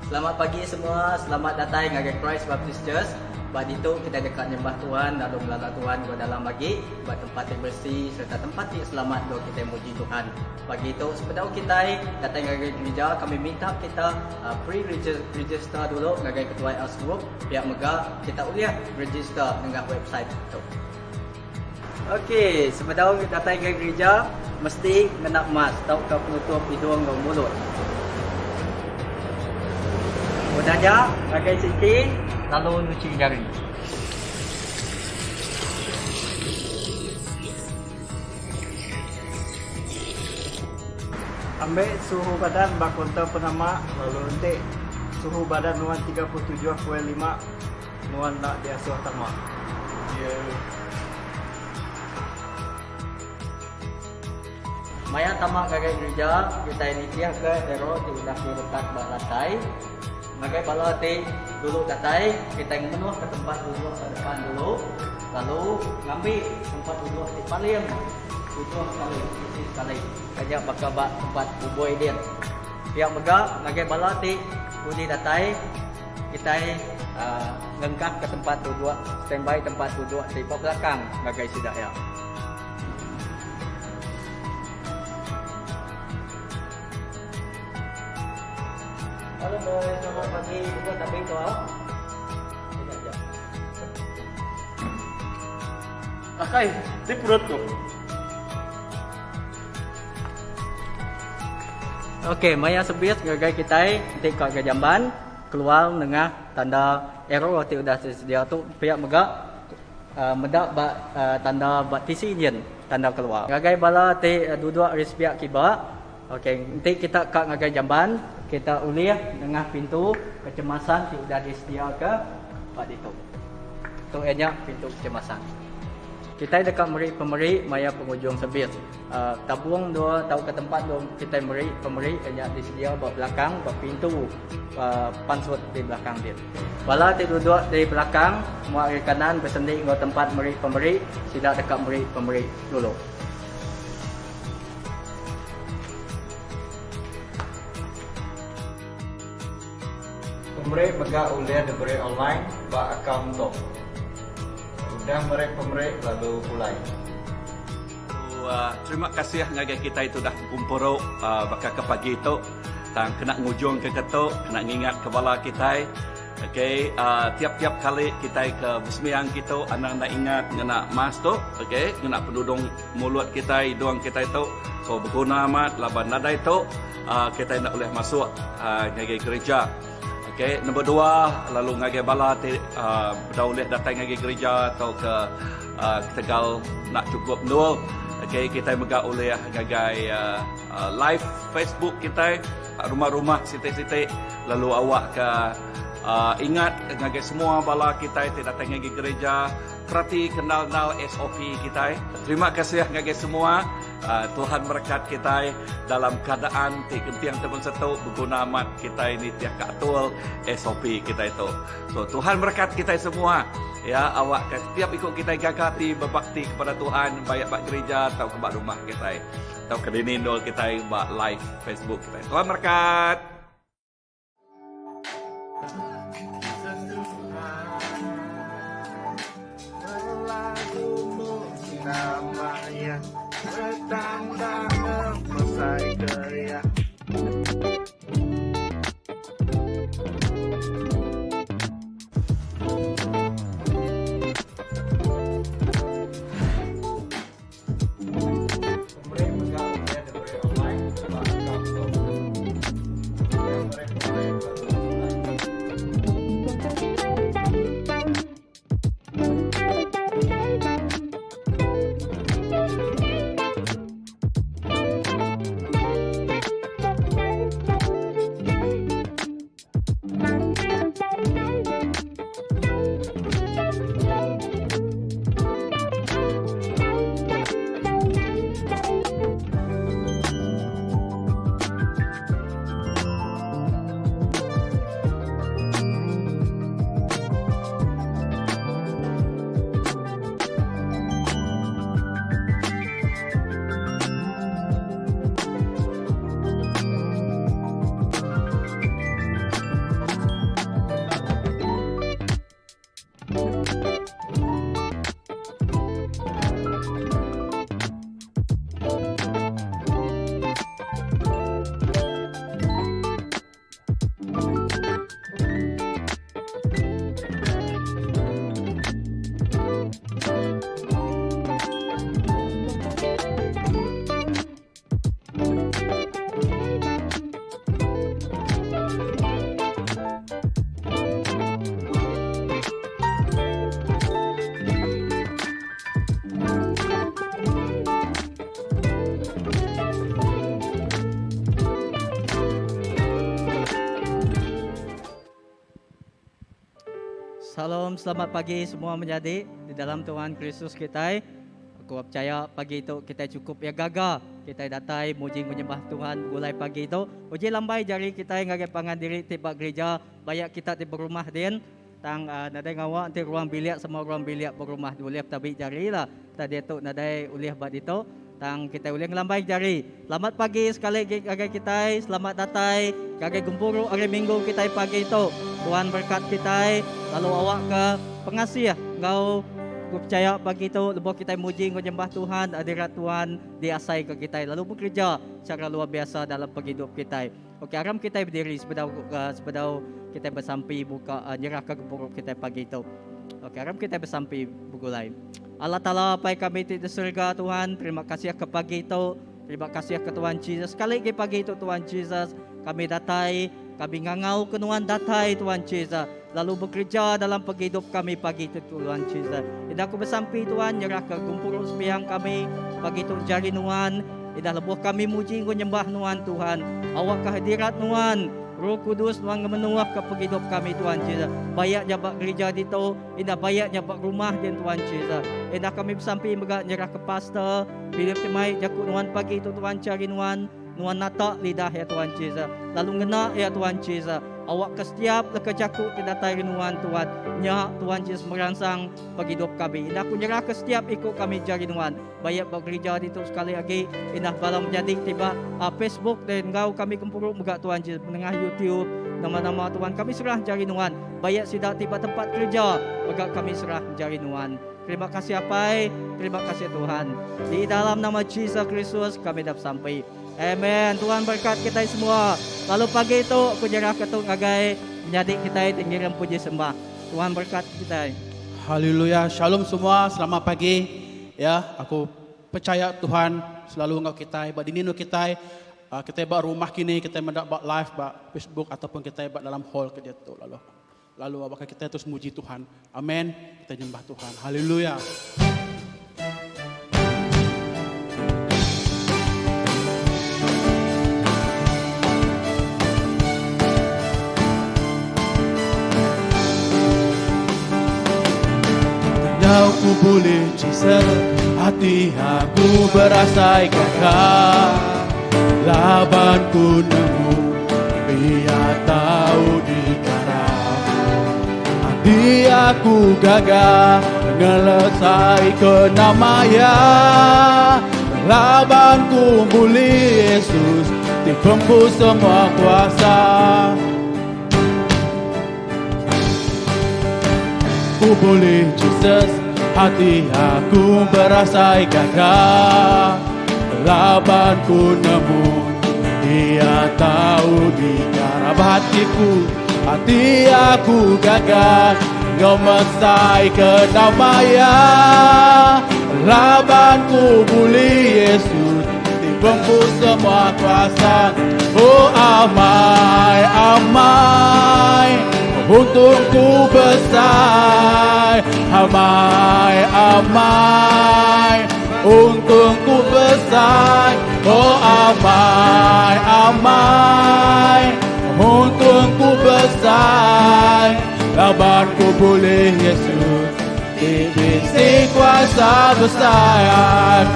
Selamat pagi semua, selamat datai ngagai Christ Baptist Church. Ba ditu kitai deka nyembah Tuhan lalu ngelala Tuhan enggau dalam agi ba tempat ti beresi sereta tempat ti selamat enggau kitai muji Tuhan. Pagi tu sebedau kitai datai ngagai gerija kami minta kita pre-register dulu ngagai ketuai Us Group pia mega kita ulih register nengah website tu. Ok, sebedau datai ngagai gerija, mesti ngena mask tauka penutup idung enggau mulut. Udah nya, ngagai sinki lalu nuchi jari. Ambi suhu badan ba kaunter penama lalu enti suhu badan nuan 37.5 Nuan enda diasuh tama. Iya. Maya tama ngagai gerija, kitai nitihka arrow ti udah diletak ba lantai. Ngagai bala ti dulu datai, kitai ngemenuhka tempat duduk ba depan dulu, lalu ngambi tempat duduk ti paling ujung sekali, sisi sekali, taja baka ba tempat bubui din. Pia mega ngagai bala ti dudi datai, Kitai ngengkahka tempat duduk, standby tempat duduk ti ba belakang ngagai sida iya. Halo boy, selamat pagi. Duduk tapi tu ah. Akai, ti perut tu. Okey, maya sebis ngagai kitai enti ka ga jamban keluar nengah tanda arrow ti udah disedia tu pia mega uhh meda ba uhh tanda ba tisi nyin tanda keluar. Ngagai bala ti duduk ari sepiak kiba okey enti kita ka ngagai jamban kita ulih nengah pintu kecemasan ti udah disediaka ba ditu. Tu iya nya pintu kecemasan. Kitai deka meri pemeri maya pengujung sebis. Tabung dua tauka tempat dua kitai meri pemeri iya nya disedia ba belakang ba pintu pansut di belakang din. Bala ti duduk di belakang mua ari kanan besendi enggau tempat meri pemeri, sida deka meri pemeri dulu. Pemeri mega ulih diberi online ba akaun tu. Udah meri pemeri lalu pulai. Terima kasih ngagai kitai ti udah begumpuru baka ke pagi tu tang kena ngujung ke ke tu kena ngingat ke bala kitai okay tiap tiap kali kitai ke besembiang kitu anang enda ingat ngena mask tu okay ngena penudung mulut kitai idung kitai tu so beguna amat laban nadai tu kitai enda ulih masuk ngagai gereja. Okey, nombor dua lalu ngagai bala ti uh, bedau ulih datai ngagai gereja atau ke uh, ketegal nak cukup endur. Okey, kita mega ulih ngagai uh, uh, live Facebook kita rumah-rumah siti-siti lalu awak ke uh, ingat ngagai semua bala kita ti datai ngagai gereja perati kenal-kenal SOP kita. Terima kasih ngagai semua. Tuhan merekat kitai dalam keadaan ti genting ti bansa tu beguna amat kitai nitih ka atur SOP kitai tu. So Tuhan merekat kitai semua ya awak ka setiap iku kitai gaga ati bebakti kepada Tuhan baik ba gereja tauka ba rumah kitai tauka dini endur kitai ba live Facebook kitai. Tuhan merekat. Pemeri mega ulih diberi online ba akaun tu. Ulih meri pemeri lalu pulai. Shalom, selamat pagi semua menyadi di dalam Tuhan Kristus kitai. Aku pechaya pagi tu kitai chukup iya gaga kitai datai muji menyembah Tuhan begulai pagi tu. Uji lambai jari kitai ngagai pangan diri ti ba gerija baya kita ti berumah din. Tang nadai ngawa enti ruang bilik sama ruang bilik berumah ulih betabi jari lah. Tang diatu nadai ulih ba ditu. Tang kitai ulih ngelambai jari. Selamat pagi sekali agi ngagai kitai. Selamat datai ngagai gempuru hari minggu kitai pagi tu. Tuhan berkat kitai lalu awakka pengasih enggau ku pechaya pagi tu lebuh kitai muji enggau nyembah Tuhan hadirat Tuhan diasaika kitai lalu bekereja secara luar biasa dalam pengidup kitai. Okey aram kitai bediri sebedau sebedau kitai besampi buka nyerahka gempuru kitai pagi tu. Okey aram kitai besampi begulai. Allah Taala Apai kami ti di serega Tuhan, terima kasih ke pagi tu. Terima kasih ke Tuhan Jesus. Sekali lagi pagi tu Tuhan Jesus, kami datai, kami ngangau ke nuan datai Tuhan Jesus. Lalu bekerja dalam pengidup kami pagi tu Tuhan Jesus. Ida aku besampi Tuhan nyerahka gempuru sembiang kami pagi tu jari nuan. Ida lebuh kami muji enggau nyembah nuan Tuhan. Awakka hadirat nuan Roh Kudus nuan ngemenuhka pengidup kami Tuhan Jesus. Bayak nya ba gerija ditu, indah bayak nya ba rumah din Tuhan Jesus. Indah kami besampi mega nyerahka pastor Philip ti mai jaku nuan pagi tu Tuhan chari nuan. Nuan nata lidah iya Tuhan Jesus, lalu ngena iya Tuhan Jesus. Awakka setiap leka jaku ti datai ari Nuan Tuhan, nya Tuhan Jesus meransang pengidup kami. Indah aku nyerahka setiap iku kami jari Nuan. Baik ba gerija ditu sekali agi, indah bala menyadi ti ba Facebook dan enggau kami gempuru mega Tuhan Jesus menengah YouTube, nama-nama Tuhan kami serah jari Nuan. Baik sida ti ba tempat kereja mega kami serah jari Nuan. Terima kasih Apai, terima kasih Tuhan. Di dalam nama Jesus Kristus kami dah besampi. Amen. Tuhan berkat kitai semua. Lalu pagi tu aku nyerahka tu ngagai menyadi kitai ti ngirim puji sembah. Tuhan berkat kitai. Haleluya. Shalom semua. Selamat pagi. Ya, aku percaya Tuhan selalu enggau kitai ba dini endur kitai. Kitai ba rumah kini, kitai meda ba live ba Facebook ataupun kitai ba dalam hall ke diatu lalu. Lalu awakka kitai terus muji Tuhan. Amen. Kita nyembah Tuhan. Haleluya. Nyau ku bulih Jesus, hati aku berasai gaga. Laban ku nemu Iya tau dikarap. Ati aku gaga ngelesai ke nama Iya. Laban ku bulih Yesus ti pempu semua kuasa. Ku bulih Jesus, hati aku berasai gaga. Laban ku nemu Dia tau digarap hatiku, hati aku gaga ngemesai ke nama Iya. Laban ku bulih Yesus ti bempu semua kuasa. Oh amai, amai, untungku besai. Amai, amai, untungku besai. Oh amai, amai, untungku besai. Laban ku bulih Yesus ti bisi kuasa besai.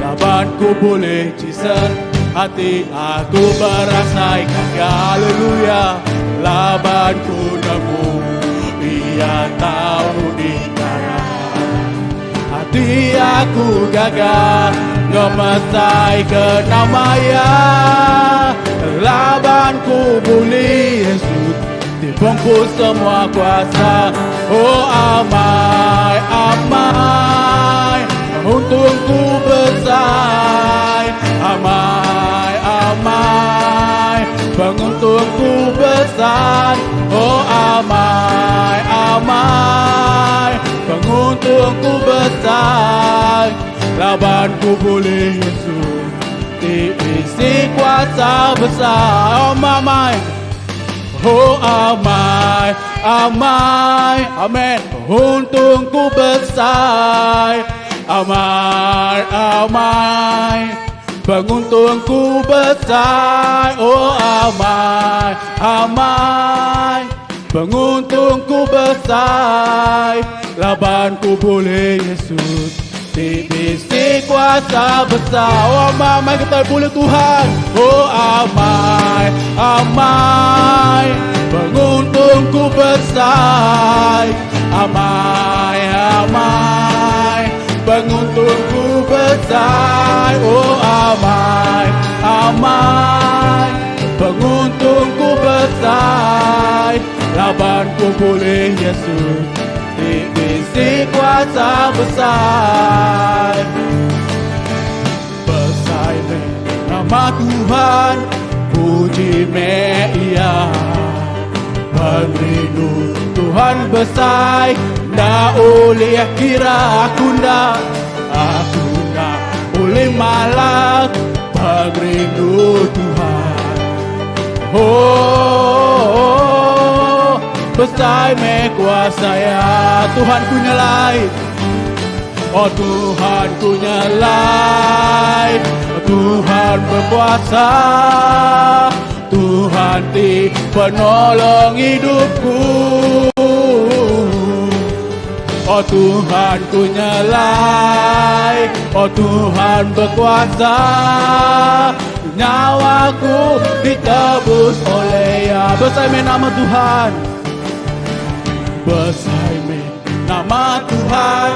Laban ku bulih Jesus, hati aku berasai gaga. Haleluya. Laban ku nemu Iya tau dikarap. Hati aku gaga ngemesai ke nama Iya. Laban ku bulih Yesus ti bempu semua kuasa. Oh amai, amai, untungku besai. Amai, amai, penguntungku besai. Oh amai, amai, penguntungku besai. Laban ku bulih Yesus ti bisi kuasa besai. Oh amai, oh amai, amai, amen. Untungku besai. Amai, amai, penguntungku besai. Oh amai, amai, Penguntung ku besai laban ku bulih Yesus ti bisi kuasa besai. Oh amai amai kitai bulih Tuhan. Oh amai amai penguntung ku besai. Amai amai penguntung ku besai. Oh amai amai penguntung ku besai laban ku bulih Yesus ti bisi kuasa besai. Besai meh nama Tuhan, puji meh Iya. Pengerindu Tuhan besai, enda ulih kira aku enda, aku enda ulih malas pengerindu Tuhan. Oh, besai meh kuasa Iya, Tuhan ku nyelai. Oh Tuhan ku nyelai, Tuhan berkuasa, Tuhan ti penolong hidupku. Oh Tuhan ku nyelai, oh Tuhan berkuasa, nyawaku ditebus oleh Ya. Besai meh nama Tuhan, besai meh Nama Tuhan,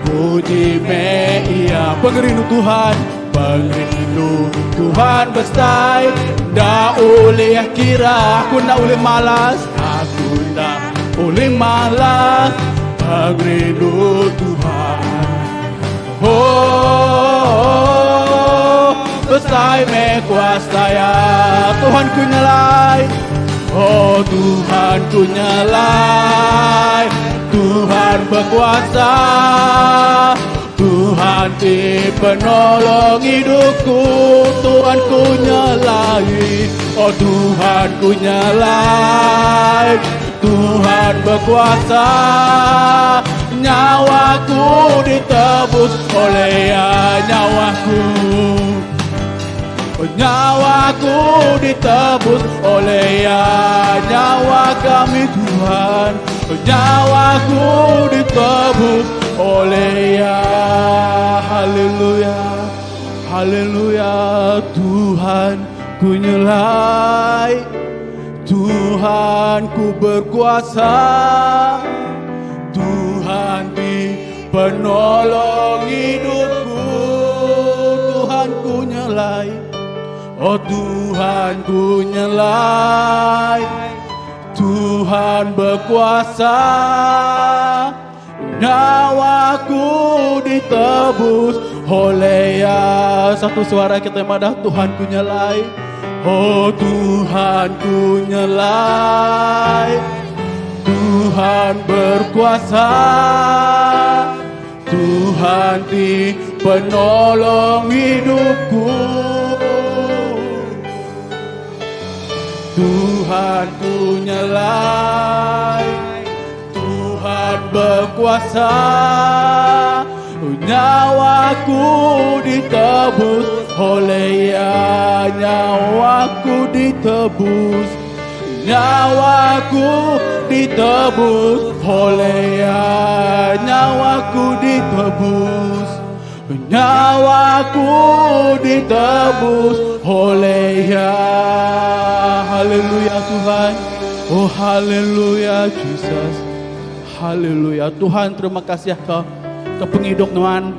puji meh Ia. Pengerindu Tuhan, pengerindu Tuhan besai, enda ulih kira. Aku enda ulih malas, aku enda ulih malas pengerindu Tuhan. Oh, besai meh kuasa ya Tuhan ku nyelai. Oh Tuhan ku nyelai, Tuhan berkuasa, Tuhan ti penolong hidupku, Tuhan ku nyelai. Oh Tuhan ku nyelai, Tuhan berkuasa, nyawaku ditebus oleh Ya, nyawaku. Oh, nyawaku ditebus oleh Ya, nyawa kami Tuhan. Oh, nyawaku ditebus oleh Ya. Haleluya, haleluya, Tuhan ku nyelai, Tuhan ku berkuasa, Tuhan di penolong hidupku, Tuhan ku nyelai, oh Tuhan ku nyelai, Tuhan berkuasa, nyawaku ditebus oleh Ya. Satu suara kita madah, Tuhan ku nyelai, oh Tuhan ku nyelai, Tuhan berkuasa, Tuhan ti penolong hidupku, Tuhan ku nyelai, Tuhan berkuasa, nyawaku ditebus oleh Ya, nyawaku ditebus, nyawaku ditebus oleh Ya, nyawaku ditebus, nyawaku ditebus oleh Ya. Haleluya Tuhan. Oh haleluya Jesus. Haleluya Tuhan, terima kasih ke ke pengidup nuan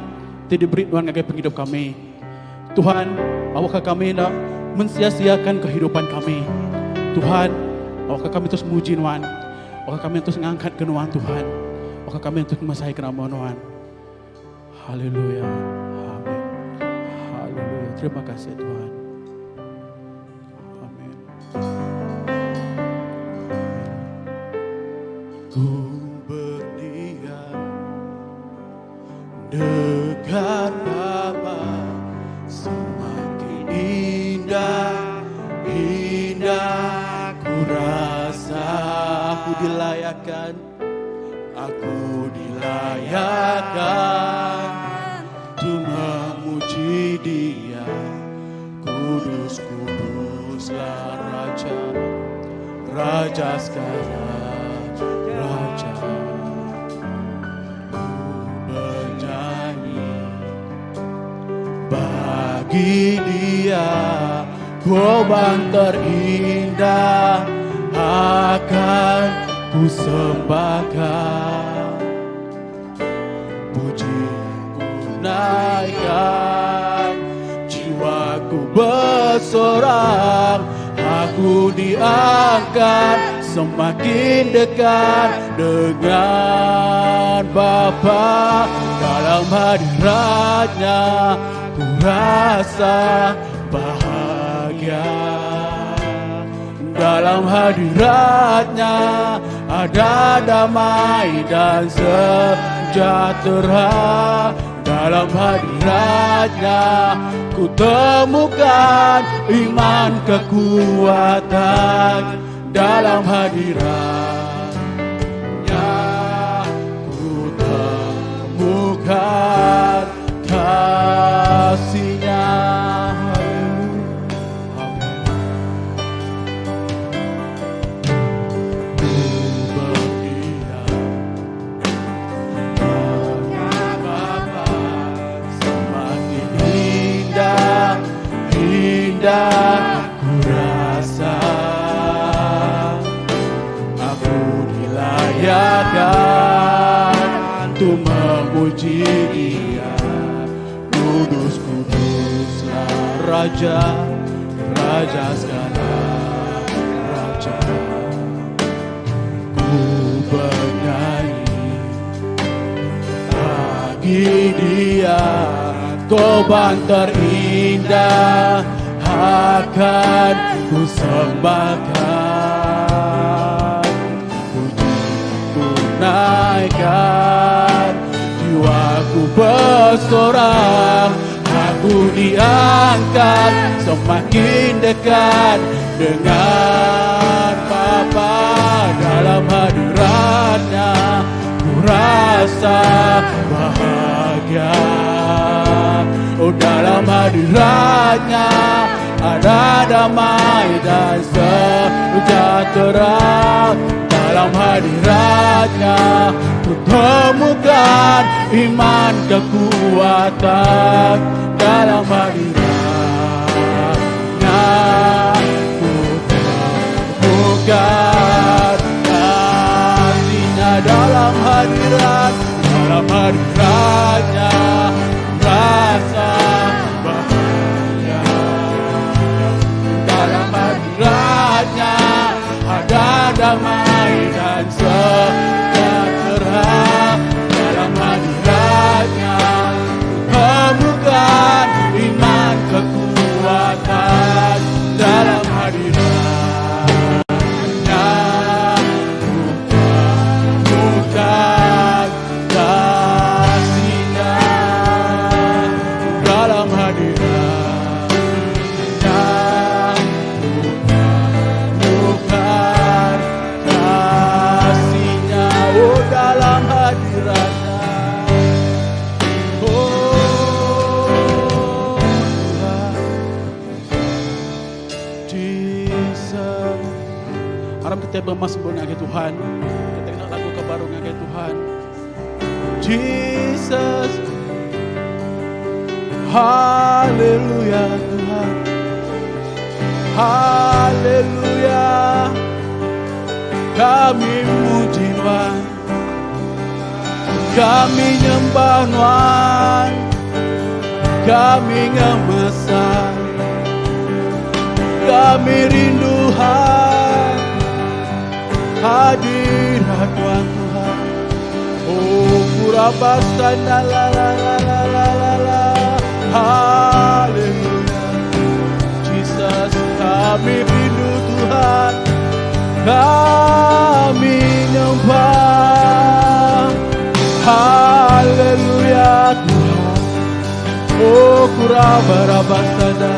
ti diberi nuan ngagai pengidup kami. Tuhan, awakka kami enda mensia-siakan kehidupan kami. Tuhan, awakka kami terus muji nuan. Awakka kami terus ngangkat ke nuan Tuhan. Awakka kami terus ngemesai ke nama nuan. Haleluya. Amin. Haleluya. Terima kasih Tuhan. Amin. Ku berdiam dekat Bapa, semakin indah, indah ku rasa. Aku dilayakkan, aku dilayakkan untuk memuji Dia. Kudus, kuduslah Raja, Raja segala. Bagi dia korban terindah akan ku sembahkan. Puji ku naikkan, jiwaku bersorak, aku diangkat semakin dekat dengan Bapa. Dalam hadiratnya ku rasa bahagia. Dalam hadiratnya ada damai dan sejahtera. Dalam hadiratnya ku temukan iman kekuatan. Dalam hadiratnya ku temukan kasihnya. Amin. Ku berdiam Bapa, semakin indah, indah ku rasa aku dilayakkan untuk memuji Dia. Kudus, kuduslah Raja, Raja segala Raja. Ku bernyanyi bagi Dia korban terindah akan ku sembahkan. Puji ku naikkan, jiwaku bersorak, aku diangkat semakin dekat dengan Bapa. Dalam hadiratnya ku rasa bahagia. Oh, dalam hadiratnya ada damai dan sejahtera. Dalam hadiratnya ku temukan iman kekuatan. Dalam hadiratnya ku temukan kasihnya. Dalam hadirat, dalam hadiratnya rasa bahagia. Dalam hadiratnya ada damai dan sejahtera. Dalam hadiratnya temukan iman kekuatan. Dalam hadiratnya ku temukan kasihnya. Dalam hadiratnya ku temukan kasihnya. Oh, dalam hadiratnya. Oh Tuhan Jesus. Aram kita bermasmur ngagai Tuhan. Kita kena lagu ke baru ngagai Tuhan. Jesus. Haleluya Tuhan. Haleluya. Kami muji Tuhan. Kami nyembah Tuhan. Kami ngemesai. Kami rindu hadirat Tuhan Tuhan. Oh kurabasana la la la la la la la. Haleluya. Jesus, kami rindu Tuhan. Kami nyembah. Haleluya Tuhan. Oh kurabarabasana.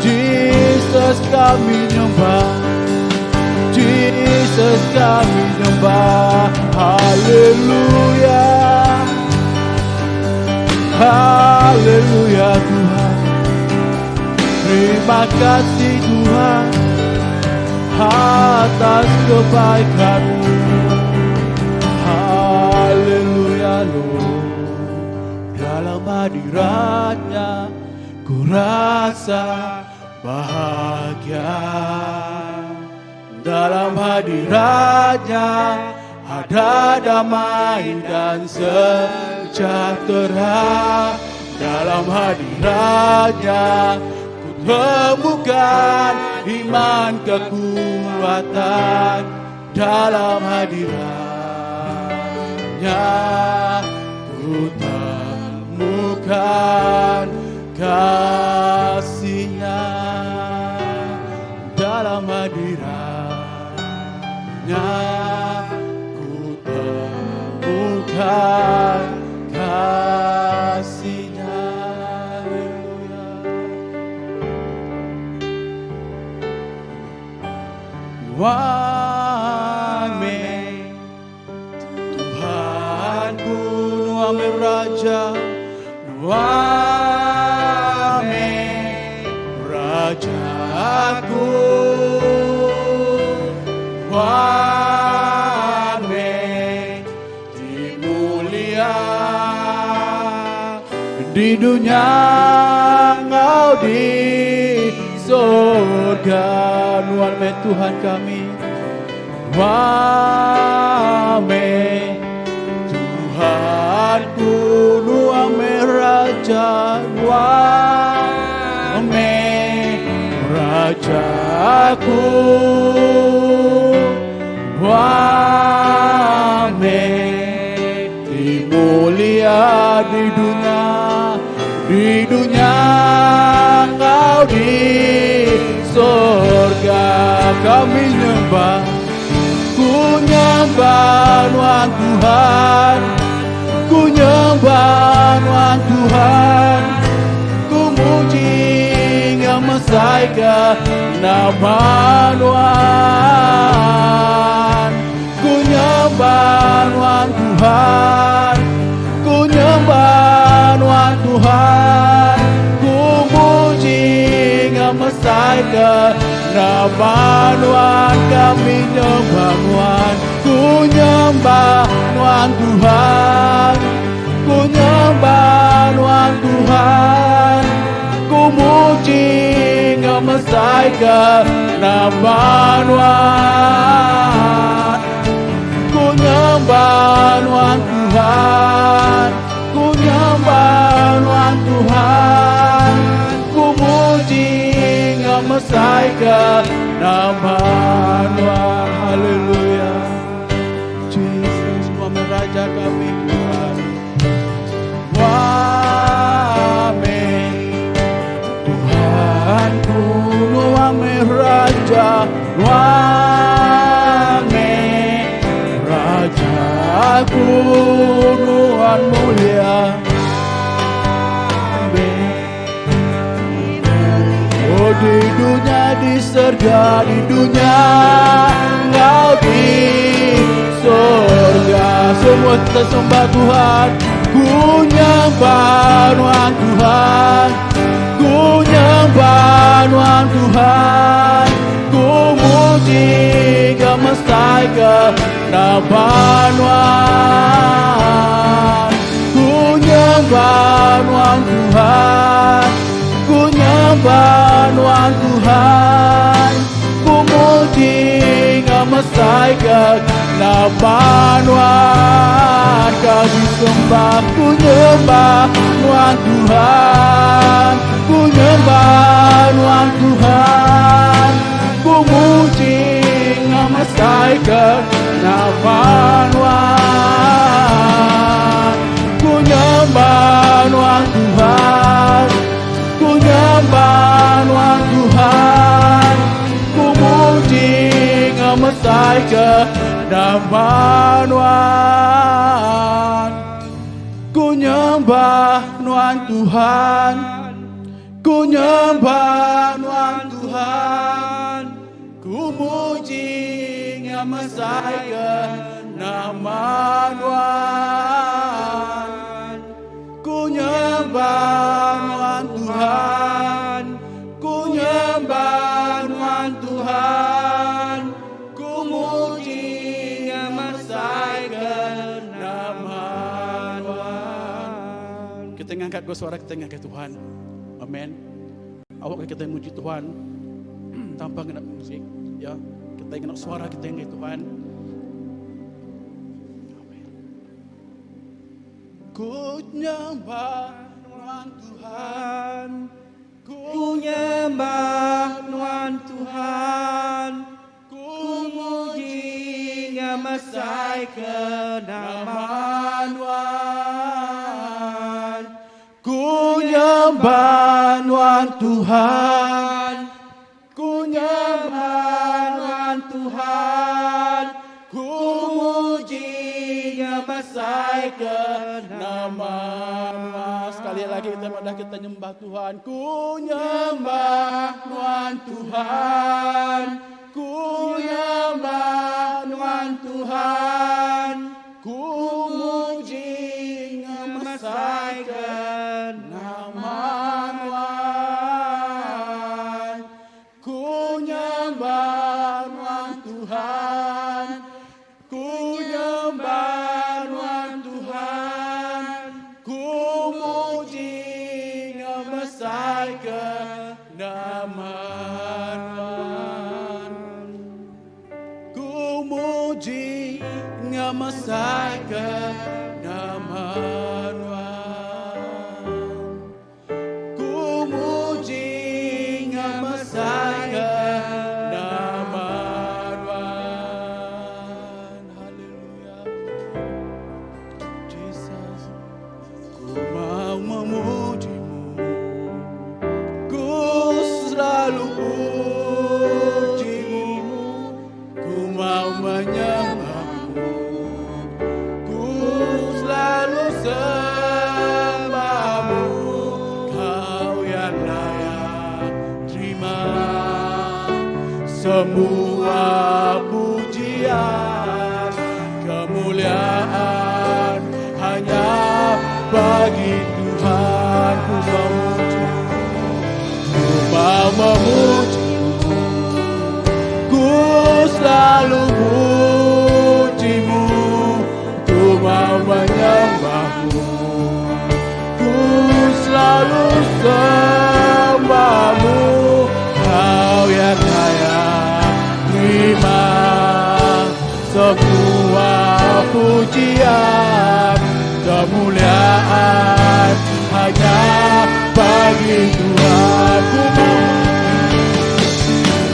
Jesus, kami nyembah. Jesus, kami nyembah. Haleluya. Haleluya Tuhan. Terima kasih Tuhan atas kebaikanmu. Haleluya Lord. Dalam hadiratnya ku rasa bahagia. Dalam hadiratnya ada damai dan sejahtera. Dalam hadiratnya ku temukan iman kekuatan. Dalam hadiratnya ku temukan kasihnya. Dalam hadiratnya ku temukan kasihnya. Haleluya. Nuan meh Tuhanku, Nuan meh Raja, Nuan meh Rajaku. Nuan meh ti mulia di dunya ngau di surga. Nuan meh Tuhan kami, Nuan meh Tuhanku, Nuan meh Raja, Nuan meh Rajaku. Nuan meh ti mulia di dunya, di dunya ngau di surga. Kami nyembah, ku nyembah Nuan Tuhan, ku nyembah Nuan Tuhan, ku muji ngemesai ke nama Nuan. Ku nyembah Nuan Tuhan, ku nyembah Nuan Tuhan, ku muji ngemesai ke nama Nuan. Kami nyembah Nuan, ku nyembah Nuan Tuhan, ku nyembah Nuan Tuhan, ku muji ngemesai ke nama Nuan. Ku nyembah Nuan Tuhan, ku nyembah Nuan Tuhan, ku muji ngemesai ke nama Nuan. Haleluya. Jesus, Nuan Raja kami Tuhan. Nuan meh Tuhanku, Nuan meh Raja, Nuan meh Rajaku, Nuan mulia. Oh di dunia, di surga, di dunia ngau di surga. Semua kita sembah Tuhan. Ku nyembah Nuan Tuhan, ku nyembah Nuan Tuhan, ku muji ngemesai ke nama Nuan. Ku nyembah Nuan Tuhan, ku nyembah Nuan Tuhan, ku muji ngemesai ke nama Nuan. Kami sembah, ku nyembah Nuan Tuhan, ku nyembah Nuan Tuhan, ku muji ngemesai ke nama Nuan. Ku nyembah Nuan Tuhan, ku nyembah Nuan Tuhan, ku muji ngemesai ke nama Nuan. Ku nyembah Nuan Tuhan, ku nyembah Nuan Tuhan, ku muji ngemesai ke nama Nuan. Ku nyembah Nuan Tuhan, ku nyembah Nuan Tuhan, ku muji ngemesai ke nama Nuan. Kita ngangkat ke suara kita ngagai Tuhan. Amen. Awak ke kita muji Tuhan tanpa ngena musik. Ya, kita ngena suara kita ngagai Tuhan. Amen. Ku nyembah nuan Tuhan. Ku nyembah nuan Tuhan. Ku muji ngemesai ke nama nuan. Ku nyembah nuan Tuhan. Ku nyembah nuan Tuhan. Ku muji ngemesai ke nama nuan. Sekali lagi kita madah kita nyembah Tuhan. Ku nyembah nuan Tuhan. Ku nyembah nuan Tuhan. Ku muji ngemesai ke nama nuan. Ku nyembah nuan Tuhan. Ku nyembah nuan Tuhan. Ku muji ngemesai ke nama nuan. Ku muji ngemesai ke nama nuan. Ku muji ngemesai ke nama nuan. Haleluya. Jesus. Ku mau memujimu. Ku selalu pujimu. Ku mau menyembahmu. Ku selalu sembahmu. Kau yang layak terima semua pujian, kemuliaan hanya bagi Tuhan. Ku memuji, ku mau memujimu. Ku selalu pujimu. Ku mau menyembahmu. Ku selalu sembahmu. Kau yang layak terima semua pujian, kemuliaan hanya bagi Tuhan. Ku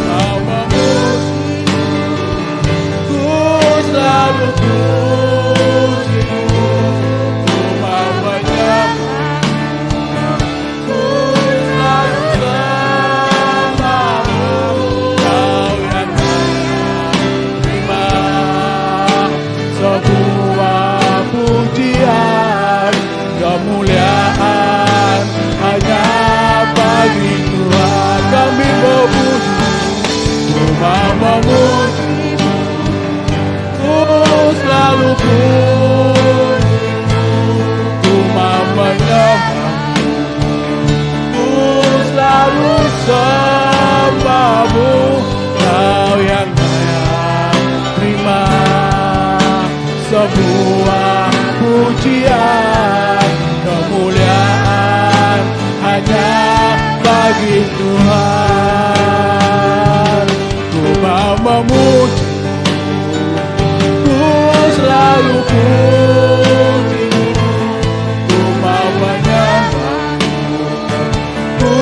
mau memuji, ku selalu pujimu. Ku mau menyembah, ku selalu sembahmu. Kau yang layak terima semua pujian, kemuliaan hanya bagi Tuhan. Kami memuji, ku mau memuji, ku selalu pujimu. Ku mau menyembahmu, ku selalu sembahmu. Kau yang layak terima semua pujian, kemuliaan hanya bagi Tuhan. Ku mau memuji, ku selalu pujimu. Ku mau menyembahmu, ku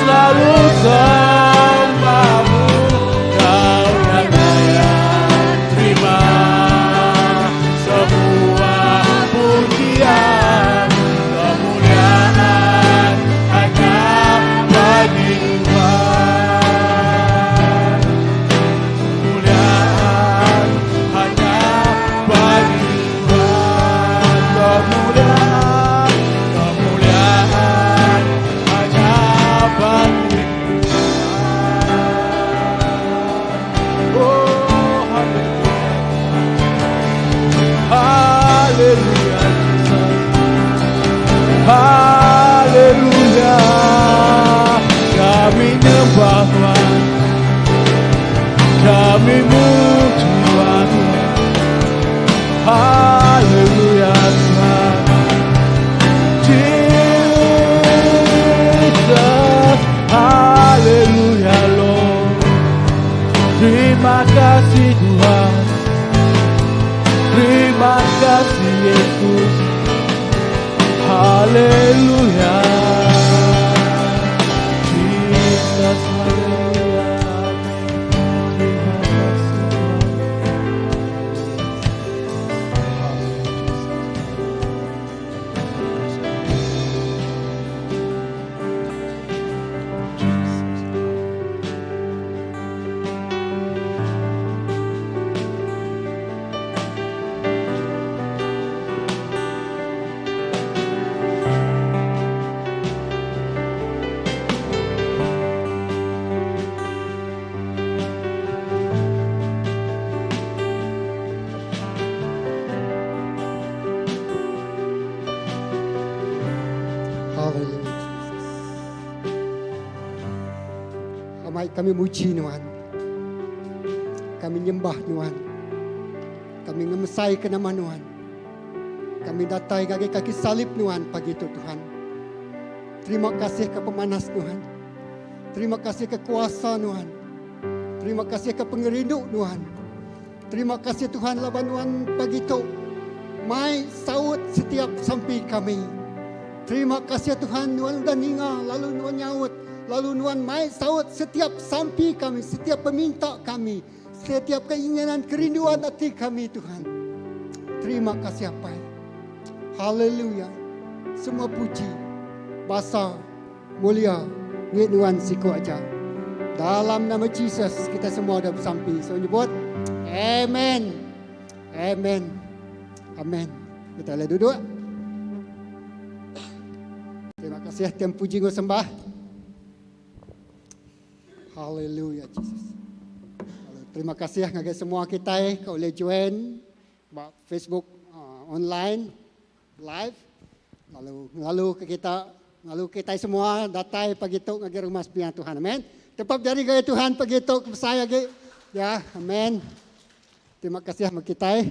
selalu sembahmu. Kau yang layak terima semua pujian, kemuliaan hanya bagi Tuhan. Hallelujah Jesus. Amai kami muji Nuan. Kami nyembah Nuan. Kami ngemesai ke nama Nuan. Kami datai ngagai kaki salib Nuan pagi tu Tuhan. Terima kasih ke pemanas Nuan. Terima kasih ke kuasa Nuan. Terima kasih ke pengerindu Nuan. Terima kasih Tuhan laban Nuan pagi tu mai saut setiap sampi kami. Terima kasih Tuhan Nuan udah ninga lalu Nuan nyaut lalu Nuan mai saut setiap sampi kami, setiap peminta kami, setiap keinginan kerinduan ati kami Tuhan. Terima kasih Apai. Haleluya. Semua puji, basa, Mulia ngit nuan siku aja. Dalam nama Jesus kita semua udah besampi. So nyebut Amen. Amen. Amen. Kita boleh duduk. Terima kasih tiang puji ngau sembah. Hallelujah Jesus. Terima kasih ngagai semua kita ke boleh join ba Facebook uh, online live lalu lalu ke kita lalu kita semua datai pagi tu ngagai rumah sembiang Tuhan. Amen. Tepap jari gaya Tuhan pagi tu ke besai lagi. Ya, amen. Terima kasih sama kita.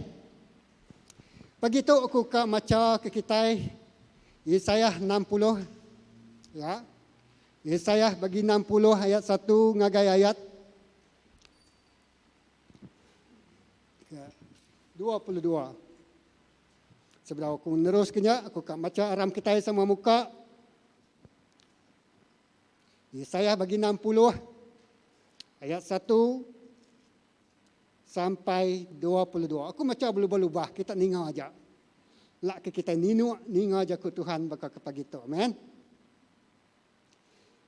Pagi tu aku ka maca ke kita Yesaya 60 ya. Yesaya bagi 60 ayat 1 ngagai ayat 22. Sebedau aku nerus ke nya, aku ka macha aram kitai sama muka. Yesaya bagi 60 ayat 1 sampai 22. Aku macha belubah-lubah, kita ninga aja. Lak ke kita ninuk ninga jaku Tuhan baka ke pagi tu. Amen.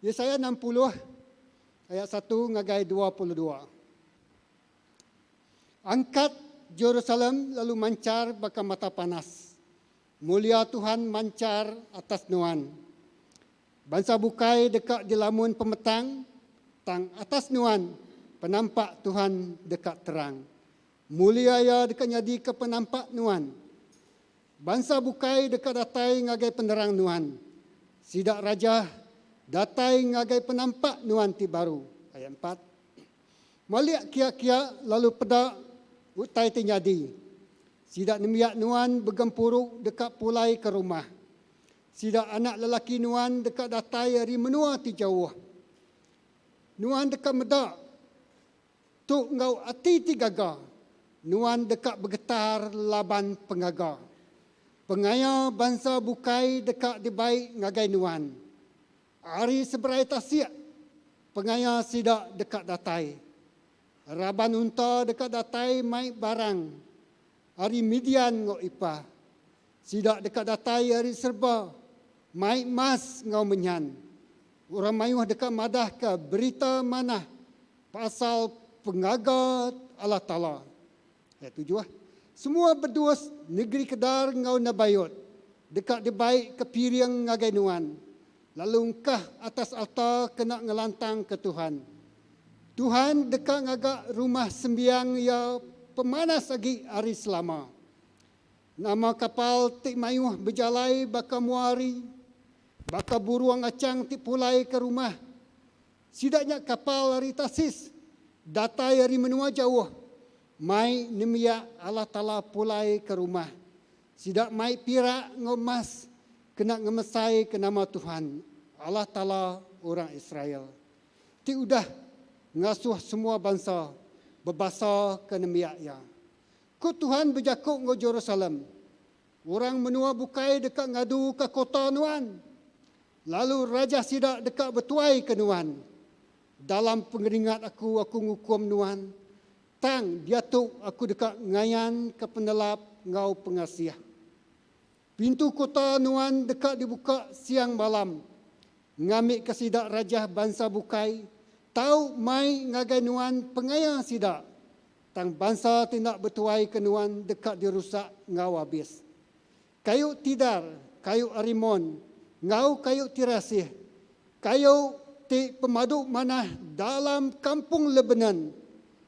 Yesaya 60 ayat 1 ngagai 22. Angkat Jerusalem lalu manchar baka mata panas. Mulia Tuhan manchar atas nuan. Bansa bukai deka dilamun pemetang, tang atas nuan penampak Tuhan deka terang. Mulia Iya deka nyadika penampak nuan. Bansa bukai deka datai ngagai penerang nuan. Sida raja datai ngagai penampak nuan ti baru. Ayat empat. Malik kia-kia lalu peda utai ti nyadi. Sida nembiak nuan begempuru deka pulai ke rumah. Sida anak lelaki nuan deka datai ari menua ti jauh. Nuan deka meda tu enggau ati ti gaga. Nuan deka begetar laban pengaga. Pengaya bansa bukai deka dibai ngagai nuan. Ari seberai tasik, pengaya sida deka datai. Raban unta deka datai mai barang ari Midian enggau Ipah. Sida deka datai ari serba mai emas enggau menyan. Orang mayuh deka madahka berita manah pasal pengaga Allah Taala. Ayat tujuh, Semua bedus negeri Kedar enggau Nebayot deka dibai ke piring ngagai nuan, lalu engkah atas alta kena ngelantangka Tuhan. Tuhan deka ngaga rumah sembiang Iya pemanas agi ari selama. Nama kapal ti mayuh bejalai baka mua hari, baka burung achang ti pulai ke rumah. Sida nya kapal ari Tarsis, datai ari menua jauh, mai nembiak Allah Taala pulai ke rumah. Sida mai pirak enggau emas kena ngemesaika nama Tuhan, Allah Taala orang Israel, ti udah ngasuh semua bansa bebasaka nembiak Iya. Ku Tuhan bejaku enggau Jerusalem, Orang menua bukai deka ngaduka kota nuan, lalu raja sida deka betuaika nuan. Dalam pengeringat aku, aku ngukum nuan, tang diatu aku deka ngayanka penelap enggau pengasih. Pintu kota nuan deka dibuka siang malam, ngambika sida raja bansa bukai tau mai ngagai nuan pengaya sida. Tang bansa ti enda betuaika nuan deka dirusak enggau abis. Kayu tidar, kayu arimon, enggau kayu tirasih, kayu ti pemadu manah dalam kampung Lebanon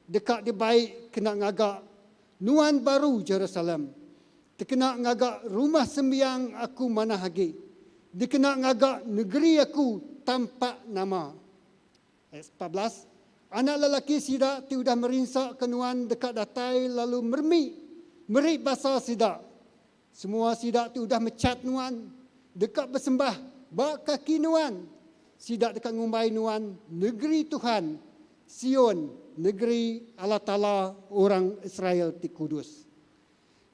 deka dibai kena ngaga nuan baru Jerusalem, tekena ngaga rumah sembiang Aku manah agi. Dikena ngaga negeri aku tampak nama. Ayat 14, Anak lelaki sida ti udah merinsa ke nuan deka datai lalu meremi meri basa sida. Semua sida ti udah mechat nuan deka besembah ba kaki nuan. Sida deka ngumbai nuan negeri Tuhan, Sion, negeri Allah Taala orang Israel ti kudus.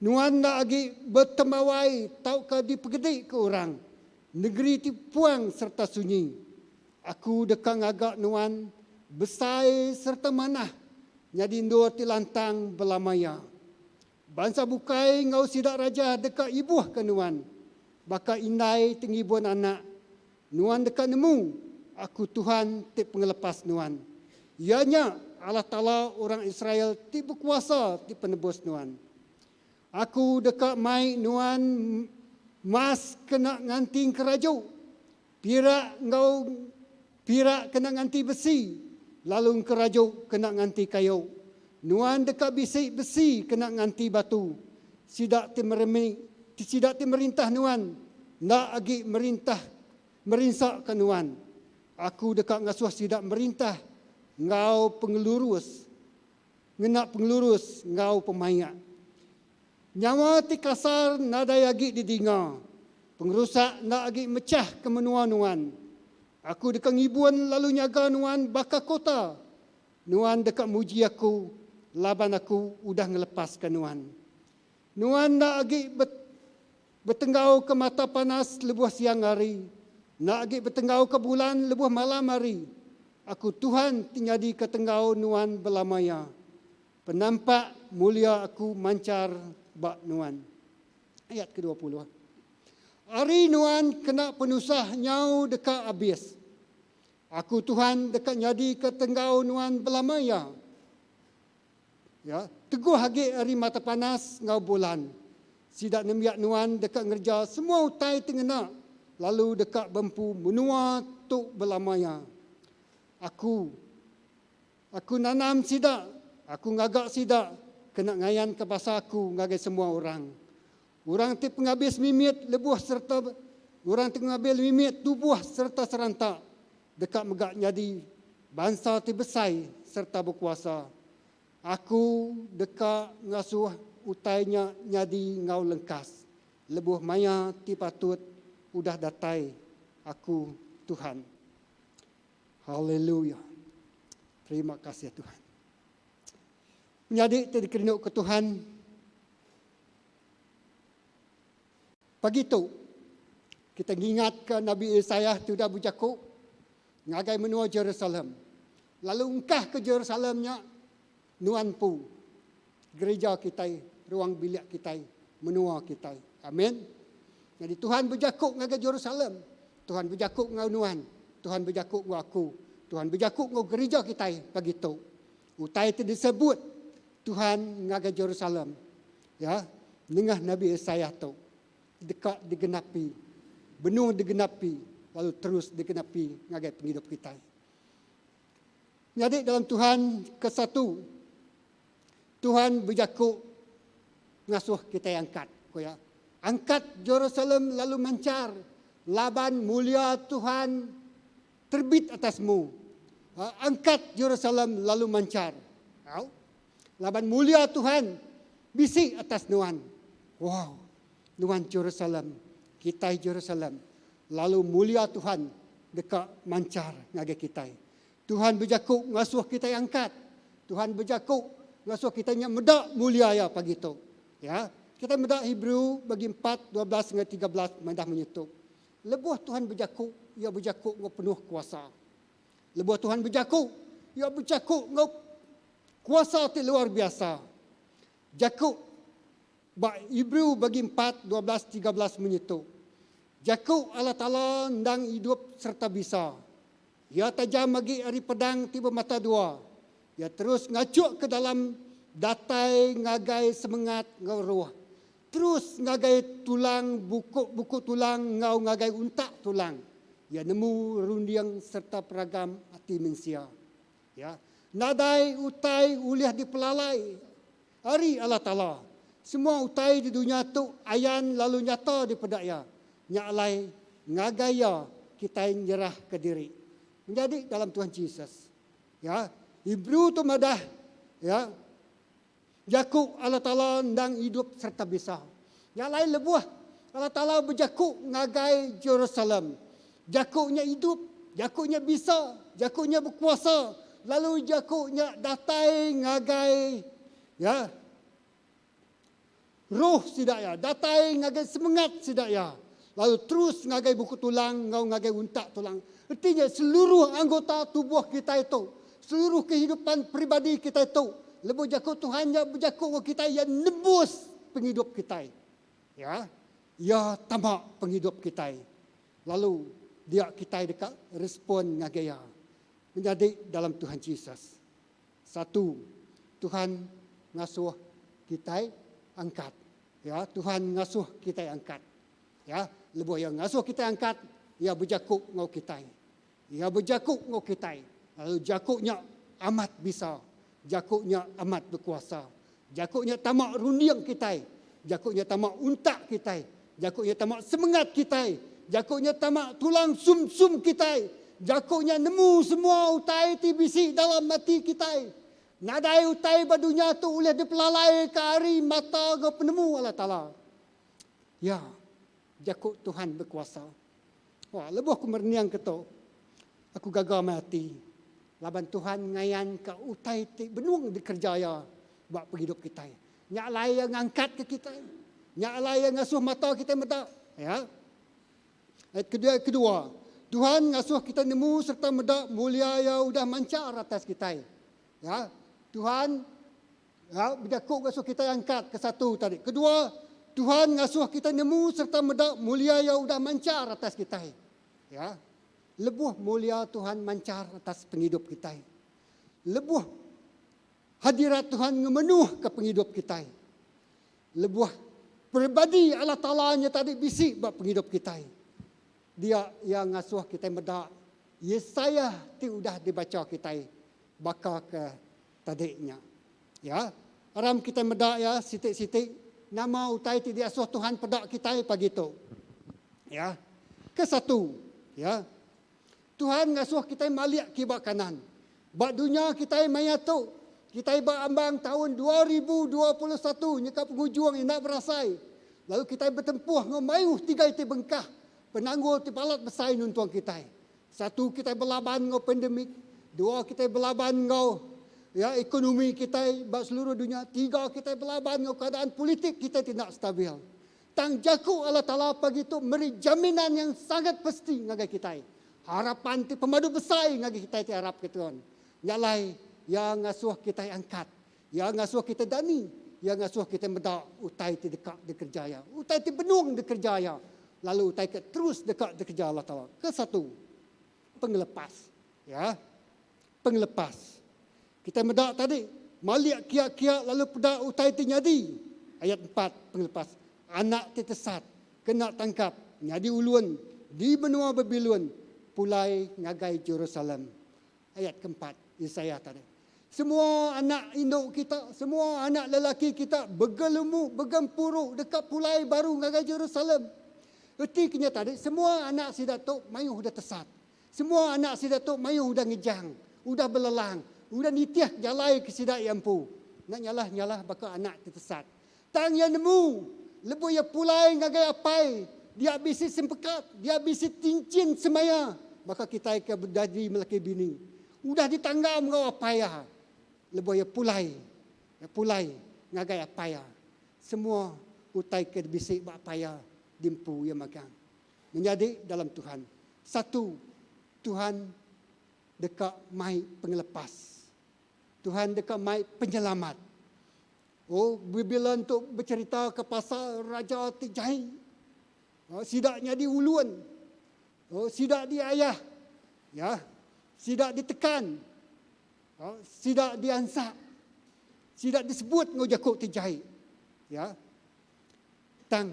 Nuan enda agi betembawai tauka dipegedika orang, negeri ti puang sereta sunyi. Aku deka ngaga nuan besai sereta manah nyadi endur ti lantang belama iya. Bansa bukai enggau sida raja deka ibuhka nuan, baka indai ti ngibun anak. Nuan deka nemu Aku Tuhan ti pengelepas nuan. Iya nya Allah Taala orang Israel ti bekuasa ti penebus nuan. Aku deka mai nuan mas kena nganti engkeraju, pirak enggau pirak kena nganti besi, lalu engkeraju kena nganti kayu. Nuan deka bisi besi kena nganti batu. Sida ti meremi, sida ti merintah nuan enda agi merintah merinsaka nuan. Aku deka ngasuh sida merintah enggau pengelurus, ngena pengelurus enggau pemaik. Nyawa ti kasar nadai agi didinga. Pengerusak enda agi mechah ke menua nuan. Aku deka ngibun lalu nyaga nuan baka kota. Nuan deka muji Aku laban Aku udah ngelepaska nuan. Nuan enda agi betenggauka mata panas lebuh siang hari, enda agi betenggauka bulan lebuh malam hari. Aku Tuhan ti nyadika tenggau nuan belama iya. Penampak mulia Aku manchar ba nuan. Ayat ke 20. Ari nuan kena penusah nyau deka abis. Aku Tuhan deka nyadika tenggau nuan belama iya. Ya, teguh agi ari mata panas enggau bulan. Sida nembiak nuan deka ngereja semua utai ti ngena lalu deka bempu menua tu belama iya. Aku Aku nanam sida, aku ngaga sida kena ngayanka basa aku ngagai semua orang. Orang ti pengabis mimit lebuh sereta orang ti pengabil mimit tubuh sereta seranta deka mega nyadi bansa ti besai sereta bekuasa. Aku deka ngasuh utai nya nyadi enggau lengkas lebuh maya ti patut udah datai, Aku Tuhan. Haleluya. Terima kasih Tuhan. Menyadi ti dikerinduka Tuhan, Pagi tu, kita ngingatka Nabi Isaiah ti udah bejaku ngagai menua Jerusalem. Lalu engkahka Jerusalem nya nuan empu, gereja kitai, ruang bilik kitai, menua kitai. Amin. Nyadi Tuhan bejaku ngagai Jerusalem, Tuhan bejaku enggau nuan, Tuhan bejaku enggau aku, Tuhan bejaku enggau gereja kitai pagi tu. Utai ti disebut Tuhan ngagai Jerusalem, ya, nengah Nabi Isaiah tu deka digenapi, benung digenapi lalu terus digenapi ngagai pengidup kitai. Nyadi dalam Tuhan kesatu, Tuhan bejaku ngasuh kitai angkat, ku iya. Angkat Jerusalem lalu manchar laban mulia Tuhan terbit atasmu. Angkat Jerusalem lalu manchar. Au. Laban mulia Tuhan bisi atas nuan. Wow. Nuan Jerusalem, kitai Jerusalem, lalu mulia Tuhan deka manchar ngagai kitai. Tuhan bejaku ngasuh kitai angkat. Tuhan bejaku ngasuh kitai nya meda mulia iya pagi tu. Ya. Kitai meda Hebrew bagi 4, 12 enggau 13 madah munyi tu. Lebuh Tuhan bejaku, iya bejaku enggau penuh kuasa. Lebuh Tuhan bejaku, Iya bejaku enggau kuasa ti luar biasa. Jaku ba Hebrew bagi 4, 12, 13 munyi tu. Jaku Allah Taala endang idup sereta bisa. Iya tajam agi ari pedang ti bemata dua. Iya terus ngachuk ke dalam datai ngagai semengat enggau roh. Terus ngagai tulang buku-buku tulang enggau ngagai untak tulang. Iya nemu runding sereta peragam ati mensia. Ya. Nadai utai ulih dipelalai ari Allah Taala. Semua utai di dunya tu ayan lalu nyata dipeda Iya. Nya alai, Ngagai Iya kitai nyerahka diri. Menyadi dalam Tuhan Jesus. Ya, Hebrew tu madah, ya, Jaku Allah Taala endang idup sereta bisa. Nya alai lebuh Allah Taala bejaku ngagai Jerusalem, jaku nya idup, jaku nya bisa, jaku nya bekuasa, lalu jaku nya datai ngagai ya roh sida iya, datai ngagai semengat sida iya, lalu terus ngagai buku tulang enggau ngagai untak tulang. Reti nya seluruh anggota tubuh kitai tu, seluruh kehidupan peribadi kitai tu, lebuh jaku Tuhan nya bejaku enggau kitai, iya nebus pengidup kitai. Ya, iya tama pengidup kitai. Lalu dia kitai deka respon ngagai iya. Menyadi dalam Tuhan Jesus. Satu, Tuhan ngasuh kitai angkat. Ya, Tuhan ngasuh kitai angkat. Ya, lebuh iya ngasuh kitai angkat, iya bejaku enggau kitai. Iya bejaku enggau kitai. Lalu jaku nya amat bisa. Jaku nya amat bekuasa. Jaku nya tama runding kitai. Jaku nya tama untak kitai. Jaku nya tama semengat kitai. Jaku nya tama tulang sum-sum kitai. Jaku nya nemu semua utai ti bisi dalam ati kitai. Nadai utai ba dunya tu ulih dipelalaika ari mata enggau penemu Allah Taala. Ya, jaku Tuhan bekuasa. Wah, lebuh aku merening ke tu, aku gaga meh ati laban Tuhan ngayanka utai ti benung dikereja Iya ba pengidup kitai. Nya alai Iya ngangkatka kitai. Nya alai Iya ngasuh mata kitai meda. Ya. Ayat kedua, kedua, Tuhan ngasuh kitai nemu sereta meda mulia Iya udah manchar atas kitai. Ya. Tuhan Ya, bejaku ngasuh kitai angkat ke satu tadi. Kedua, Tuhan ngasuh kitai nemu sereta meda mulia Iya udah manchar atas kitai. Ya. Lebuh mulia Tuhan manchar atas pengidup kitai. Lebuh hadirat Tuhan ngemenuhka pengidup kitai. Lebuh peribadi Allah Taala nya tadi bisi ba pengidup kitai. Dia iya ngasuh kitai meda Yesaya ti udah dibacha kitai baka ke tadi nya. Ya, aram kitai meda iya siti-siti nama utai ti diasuh Tuhan peda kitai pagi tu. Ya. Kesatu, ya. Tuhan ngasuh kitai malik kiba kanan. Ba dunya kitai maya tu, kitai ba ambang taun 2021 nyeka pengujung enda berasai. Lalu kitai betempuh enggau mayuh tiga iti bengkah penanggul ti balat besai nuntung kitai. Satu kitai belaban enggau pandemik, dua kitai belaban enggau ya ekonomi kitai ba seluruh dunya, tiga kitai belaban enggau keadaan politik kitai ti enda stabil. Tang jaku Allah Taala pagi tu meri jaminan yang sangat pasti ngagai kitai. Harapan ti pemadu besai ngagai kitai ti arap ke Tuhan. Nya alai iya ngasuh kitai angkat, iya ngasuh kitai dani, iya ngasuh kitai meda utai ti deka dikereja iya, utai ti benung dikereja iya. Lalu utai ke terus deka dikereja Allah Taala. Kesatu, pengelepas. Ya. Pengelepas. Kitai meda tadi, malik kia-kia lalu peda utai ti nyadi. Ayat empat, pengelepas. Anak ti tesat, kena tangkap, nyadi ulun di menua Babilon, pulai ngagai Jerusalem. Ayat keempat, Isaiah tadi. Semua anak indu kita, semua anak lelaki kita begelumu, begempuru deka pulai baru ngagai Jerusalem. Reti ke nya tadi, semua anak sida tu mayuh udah tesat. Semua anak sida tu mayuh udah ngejang, udah belelang, udah nitih jalai ke sida iya empu. Enda nyalah-nyalah baka anak ti tesat. Tang iya nemu, lebuh iya pulai ngagai apai, dia bisi sempekat, dia bisi tinchin semaya baka kitai ke bedadi melaki bini. Udah ditanggam enggau apai iya. Lebuh iya pulai, iya pulai ngagai apai iya. Semua utai ke bisi ba apai iya diempu iya magang. Menyadi dalam Tuhan. Satu, Tuhan deka mai pengelepas. Tuhan deka mai penyelamat. Oh, Biblia tu becherita ke pasal raja ti jai. Oh, sida nyadi ulun. Oh, sida diayah. Ya. Sida ditekan. Oh, sida diansak. Sida disebut enggau jaku ti jai. Ya. Tang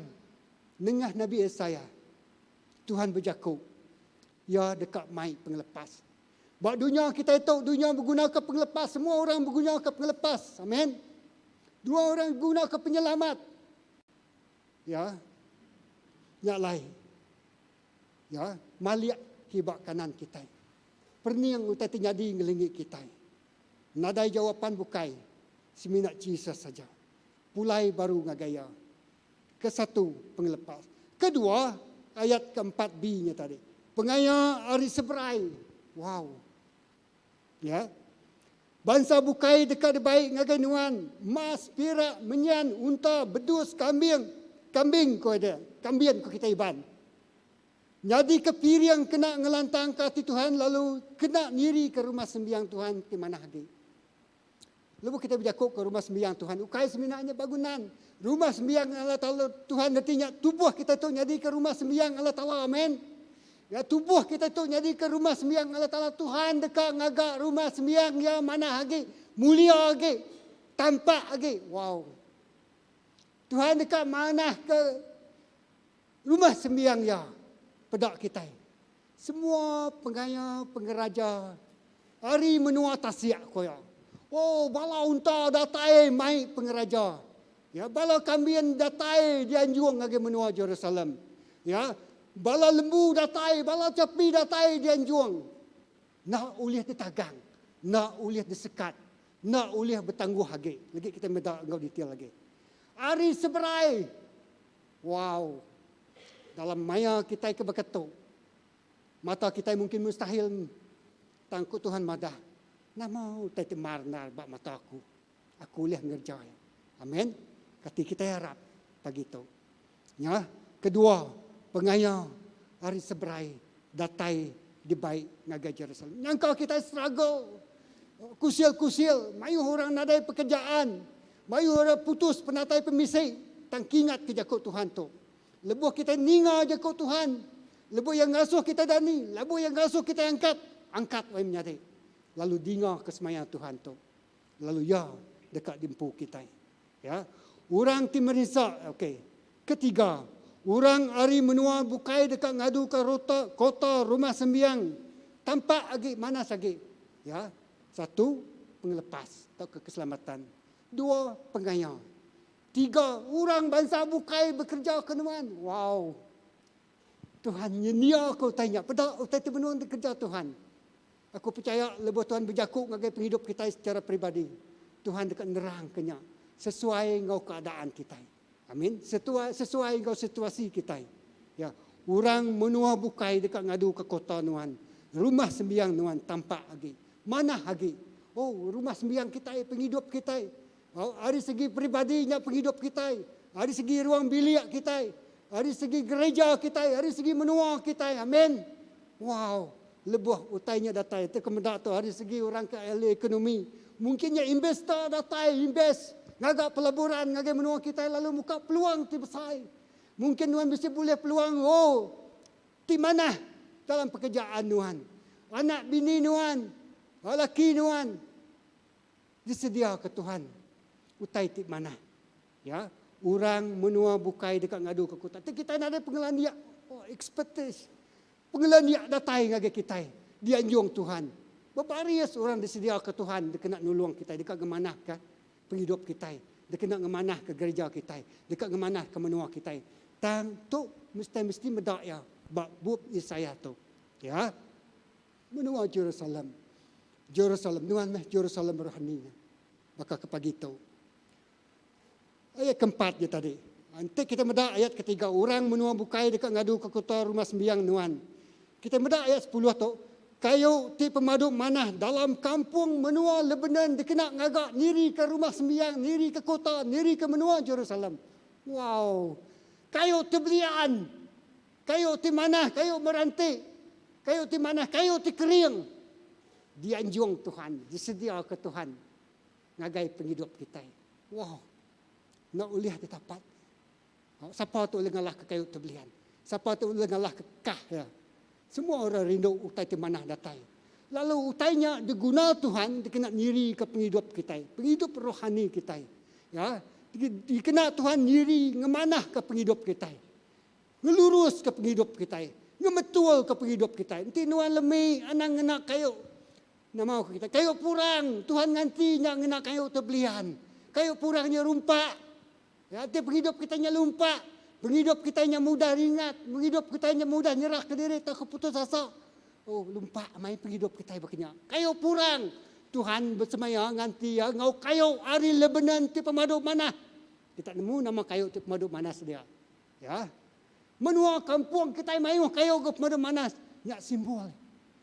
nengah Nabi Isaiah, Tuhan bejaku, Iya deka mai pengelepas. Ba dunya kitai tu, dunya begunaka pengelepas. Semua orang begunaka pengelepas. Amen. Dua orang begunaka penyelamat. Ya. Nya alai. Ya, malik kiba kanan kitai. Perening utai ti nyadi ngelingi kitai. Nadai jawapan bukai semina Jesus aja. Pulai baru ngagai iya. Kesatu, pengelepas. Kedua, ayat keempat B nya tadi. Pengaya ari seberai. Wow. Ya. Bansa bukai deka dibai ngagai nuan, emas, pirak, menyan, unta, bedus, kambing, kambing ko ida, kambin ko kitai Iban. Nyadika piring kena ngelantangka ati Tuhan lalu kena nirika rumah sembiang Tuhan ti manah agi. Lebuh kitai bejaku ke rumah sembiang Tuhan, ukai semina nya bangunan. Rumah sembiang Allah Taala Tuhan reti nya tubuh kitai tu nyadika rumah sembiang Allah Taala. Amen. Ya, tubuh kitai tu nyadika rumah sembiang Allah Taala. Tuhan deka ngaga rumah sembiang iya manah agi, mulia agi, tampak agi. Wow. Tuhan deka manahka rumah sembiang iya peda kitai. Semua pengaya pengeraja ari menua tasik, ku iya. Oh, bala unta datai mai pengeraja. Ya, bala kambin datai dianjung ngagai menua Jerusalem. Ya, bala lembu datai, bala chapi datai dianjung. Enda ulih ditagang, enda ulih disekat, enda ulih betangguh agi. Lagi kita meda enggau detail agi. Ari seberai. Wow. Dalam maya kitai ke baka tu, mata kitai mungkin mustahil tang ku Tuhan madah, nama utai ti mar endar ba mata aku, aku ulih ngereja iya. Amen. Kati kitai arap pagi tu. Nya, kedua, pengaya ari seberai datai dibai ngagai Jerusalem. Nyangka kitai struggle, kusil-kusil, mayuh orang nadai pekerjaan, Mayuh orang putus penatai pemisi tang kingatka jaku Tuhan tu. Lebuh kitai ninga jaku Tuhan, lebuh Iya ngasuh kitai dani, lebuh Iya ngasuh kitai angkat, angkat wai menyadi lalu dingaka semaya Tuhan tu. Lalu Iya deka diempu kitai. Ya. Orang ti merinsa, okey. Ketiga, orang ari menua bukai deka ngaduka rota, kota rumah sembiang tampak agi manas agi. Ya. Satu, pengelepas tauka keselamatan. Dua, pengaya. Tiga, orang bansa bukai bekereja ke nuan. Wow! Tuhan nyendiaka utai nya. Peda utai ti benung dikereja Tuhan. Aku pechaya lebuh Tuhan bejaku ngagai pengidup kitai secara peribadi, Tuhan deka nerangka nya sesuai enggau keadaan kitai. Amin. Setuai, sesuai enggau situasi kitai. Ya, orang menua bukai deka ngaduka kota nuan. Rumah sembiang nuan tampak agi, manah agi. Oh, rumah sembiang kitai, pengidup kitai. Oh, ari segi peribadi nya pengidup kitai. Ari segi ruang bilik kitai. Ari segi gereja kitai, ari segi menua kitai. Amin. Wow, lebuh utai nya datai, ti ke meda tu ari segi orang ke ahli ekonomi, mungkin nya investor datai invest ngaga pelaburan ngagai menua kitai lalu muka peluang ti besai. Mungkin nuan bisi bulih peluang oh ti manah dalam pekerjaan nuan. Anak bini nuan, laki nuan disediaka Tuhan utai ti manah. Ya, orang menua bukai deka ngaduka kuta. Ti kitai nadai pengelandik, oh, expertise. Pengelandik datai ngagai kitai dianjung Tuhan. Bebaris orang disediaka Tuhan dikena nulung kitai deka ngemanahka pengidup kitai, dikena ngemanahka gereja kitai, deka ngemanahka menua kitai. Tang tu mesti mesti meda iya ba bup Isaiah tu. Ya. Menua Jerusalem. Jerusalem nuan meh Jerusalem rohani nya. Baka ke pagi tu. Ayat keempat nya tadi. Enti kita meda ayat ketiga, orang menua bukai deka ngaduka kuta rumah sembiang nuan. Kita meda ayat sepuluh tu, kayu ti pemadu manah dalam kampung menua Lebanon dikena ngaga nirika rumah sembiang, nirika kuta, nirika menua Jerusalem. Wow! Kayu ti belian, kayu ti manah, kayu meranti, kayu ti manah, kayu ti kering dianjung Tuhan, disediaka Tuhan. Ngagai pengidup kitai. Wow. Enda ulih ditapat. Sapa tu ulih ngalahka kayu tebelian? Sapa tu ulih ngalahka kah iya? Semua orang rindu utai ti manah datai. Lalu utai nya diguna Tuhan dikena nyirika pengidup kitai, pengidup rohani kitai. Ya, dikena Tuhan nyiri ngemanahka pengidup kitai. Ngeluruska pengidup kitai, ngemetulka pengidup kitai. Enti nuan lemi, anang ngena kayu Nama ku kitai? Kayu purang. Tuhan nganti nya ngena kayu tebelian. Kayu purang nya rumpak. Ya, ti pengidup kitai nya lumpak. Pengidup kitai nya mudah ringat, pengidup kitai nya mudah nyerahka diri tauka putus asa. Oh, lumpak mai pengidup kitai baka nya. Kayu purang Tuhan besemaya nganti iya enggau kayu ari Lebanon ti pemadu manah. Kita nemu nama kayu ti pemadu manah sedia. Ya. Menua kampung kitai mayuh kayu ke pemadu manah. Nya simbol.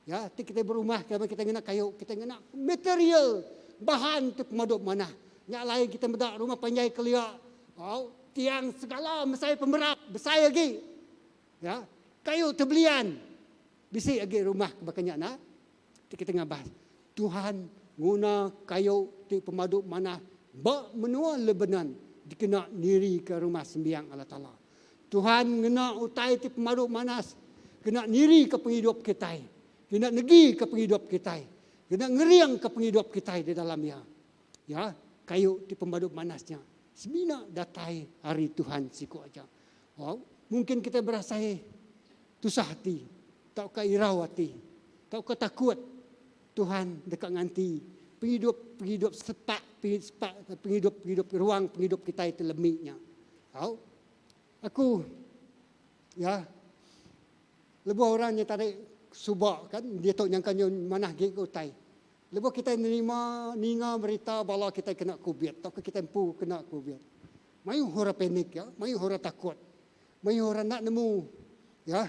Ya, ti kitai berumah laban kitai ngena kayu, kitai ngena material bahan ti pemadu manah. Nya alai kitai meda rumah panjai kelia, au tiang segala mesai pemerap besai agi. Ya, kayu tebelian bisi agi rumah ke baka nya nah. Ti kitai ngabas Tuhan nguna kayu ti pemadu manah ba menua Lebanon dikena nirika rumah sembiang Allah Taala. Tuhan ngena utai ti pemadu manas kena nirika pengidup kitai, kena negika pengidup kitai, kena ngeringka pengidup kitai di dalam Iya. Ya, kayu ti pemadu manas nya semina datai ari Tuhan siku aja. Au, mungkin kitai berasai tusah ati tauka irau ati tauka takut Tuhan deka nganti pengidup pengidup sepak sepak pengidup pengidup ruang pengidup kitai ti lemi nya. Au. Aku ya lebuh orang nya tadi suba kan diatu nyangka nyu manah agi ke utai. Lebuh kitai nerima ninga berita bala kitai kena covid tauka kitai empu kena covid. Mayuh orang panik ya, mayuh orang takut. Mayuh orang enda nemu ya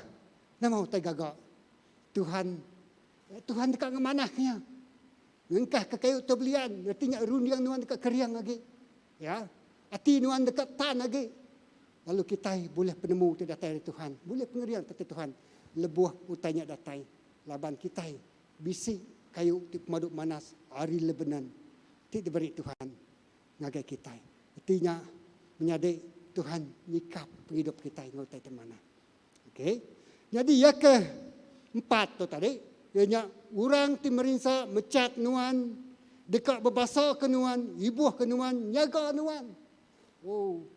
nama utai gaga. Tuhan Tuhan deka ngemanahka iya. Ngengkahka kayu tebelian, reti nya runding nuan deka kering agi. Ya. Ati nuan deka tan agi. Lalu kitai bulih penemu ti datai ari Tuhan, bulih pengering ti Tuhan lebuh utai nya datai laban kitai bisi kayu ti pemadu manas ari Lebanon ti diberi Tuhan ngagai kitai. Reti nya menyadi Tuhan nyikap pengidup kitai enggau utai ti manah. Okey. Nyadi iya ke empat tu tadi, iya nya orang ti merinsa mechat nuan, deka bebasa ke nuan, ibuh ke nuan, nyaga nuan. Oh.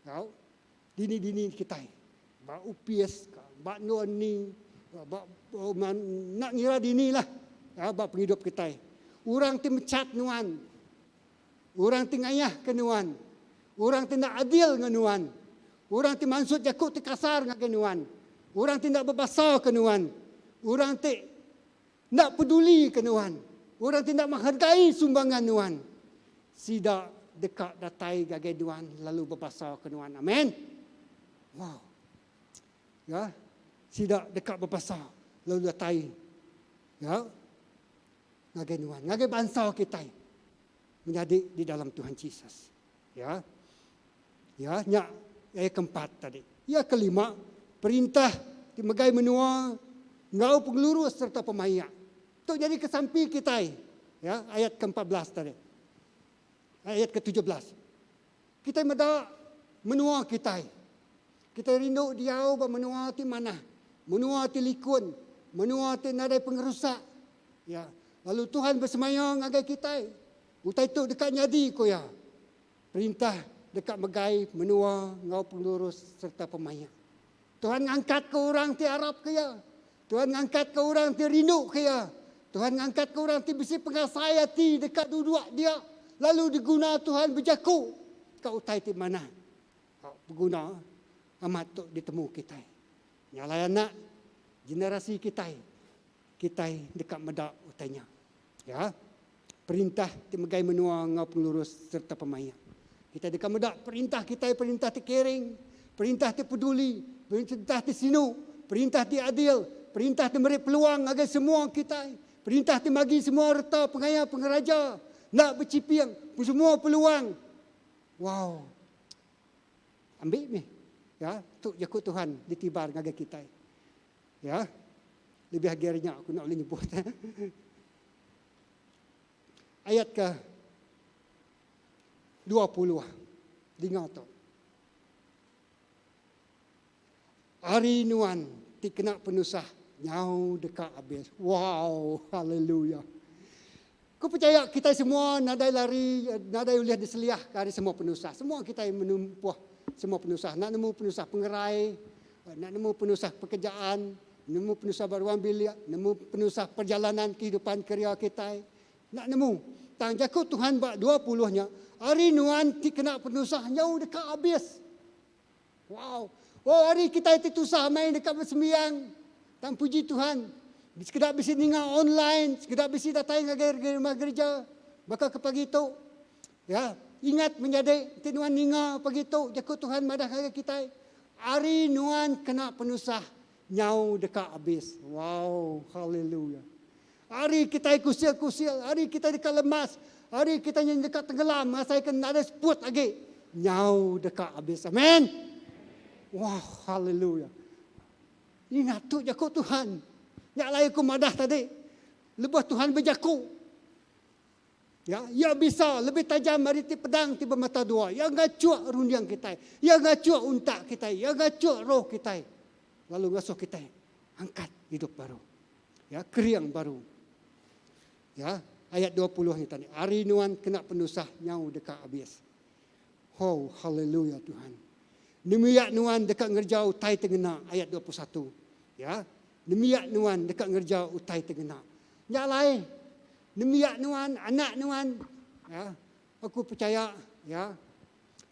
Tau dini-dini kitai ba upis ka, ba endur ni, ba oh, enda ngira dini lah ba pengidup kitai. Orang ti mechat nuan, Orang ti ngayahka nuan. Orang ti enda adil enggau nuan. Orang ti mansut jaku ti kasar ngagai nuan. Orang ti enda bebasaka nuan. Orang ti enda pedulika nuan. Orang ti enda menghargai sumbangan nuan. Sida deka datai ngagai nuan lalu bebasaka nuan. Amen. Wow. Ya. Sida deka bebasa lalu datai. Ya. Ngagai nuan, ngagai bansa kitai menyadi di dalam Tuhan Jesus. Ya. Ya, nya ayat keempat tadi. Ya kelima, perintah ti megai menua enggau pengelurus sereta pemaik. Tu nyadi kesampi kitai. Ya, ayat ke-14 tadi. Ayat ke-17. Kitai meda menua kitai. Kitai rindu diau ba menua ti manah, menua ti likun, menua ti nadai pengerusak. Ya. Lalu Tuhan besemaya ngagai kitai, utai tu deka nyadi, ku iya. Perintah deka megai menua enggau pengelurus sereta pemaik. Tuhan ngangkatka orang ti arapka Iya. Tuhan ngangkatka orang ti rinduka Iya. Tuhan ngangkatka orang ti bisi pengasai ati deka duduk dia lalu diguna Tuhan bejaku ka utai ti manah. Beguna amat tu ditemu kitai. Nya alai anak generasi kitai, kitai deka meda utai nya. Ya. Perintah ti megai menua enggau pengelurus sereta pemaik. Kitai deka meda perintah kitai perintah ti caring, perintah ti peduli, perintah ti sinu, perintah ti adil, perintah ti meri peluang ngagai semua kitai, perintah ti magi semua reta pengaya pengeraja enda bechiping semua peluang. Wow. Ambi mih. Ya, tu jaku Tuhan ditibar ngagai kitai. Ya. Lebih agi ari nya aku enda ulih nyebut. Ayat ke 20 dinga tu. Ari nuan ti kena penusah nyau deka abis. Wow, haleluya. Ku percaya kitai semua nadai lari, nadai ulih diseliahka ari semua penusah. Semua kitai menumpuh semua penusah. Enda nemu penusah pengerai, enda nemu penusah pekerjaan, nemu penusah ba ruang bilik, nemu penusah perjalanan kehidupan kerja kitai. Enda nemu. Tang jaku Tuhan ba 20 nya, ari nuan ti kena penusah nyau deka abis. Wow. Oh hari kitai ti tusah mai deka besembiang. Tang puji Tuhan, sekeda bisi ninga online, sekeda bisi datai ngagai rumah gereja baka ke pagi tu. Ya, ingat menyadi enti nuan ninga pagi tu jaku Tuhan madah ngagai kitai, ari nuan kena penusah nyau deka abis. Wow, haleluya. Ari kitai kusil-kusil, ari kitai deka lemas, ari kitai nyin deka tenggelam ngasaika nadai seput agi, nyau deka abis. Amen. Wow, haleluya. Ingat tu jaku Tuhan. Nya alai aku madah tadi, lebuh Tuhan bejaku, ya, iya bisa lebih tajam ari ti pedang ti bemata dua. Iya ngachuk runding kitai, iya ngachuk untak kitai, iya ngachuk roh kitai lalu ngasuh kitai angkat idup baru. Ya, kering baru. Ya, ayat 20 nya tadi. Ari nuan kena penusah nyau deka abis. Ho, haleluya Tuhan. Nembiak nuan deka ngereja utai ti ngena, ayat 21. Ya, nembiak nuan deka ngereja utai ti ngena. Nya alai, nembiak nuan, anak nuan, ya, aku pechaya, ya,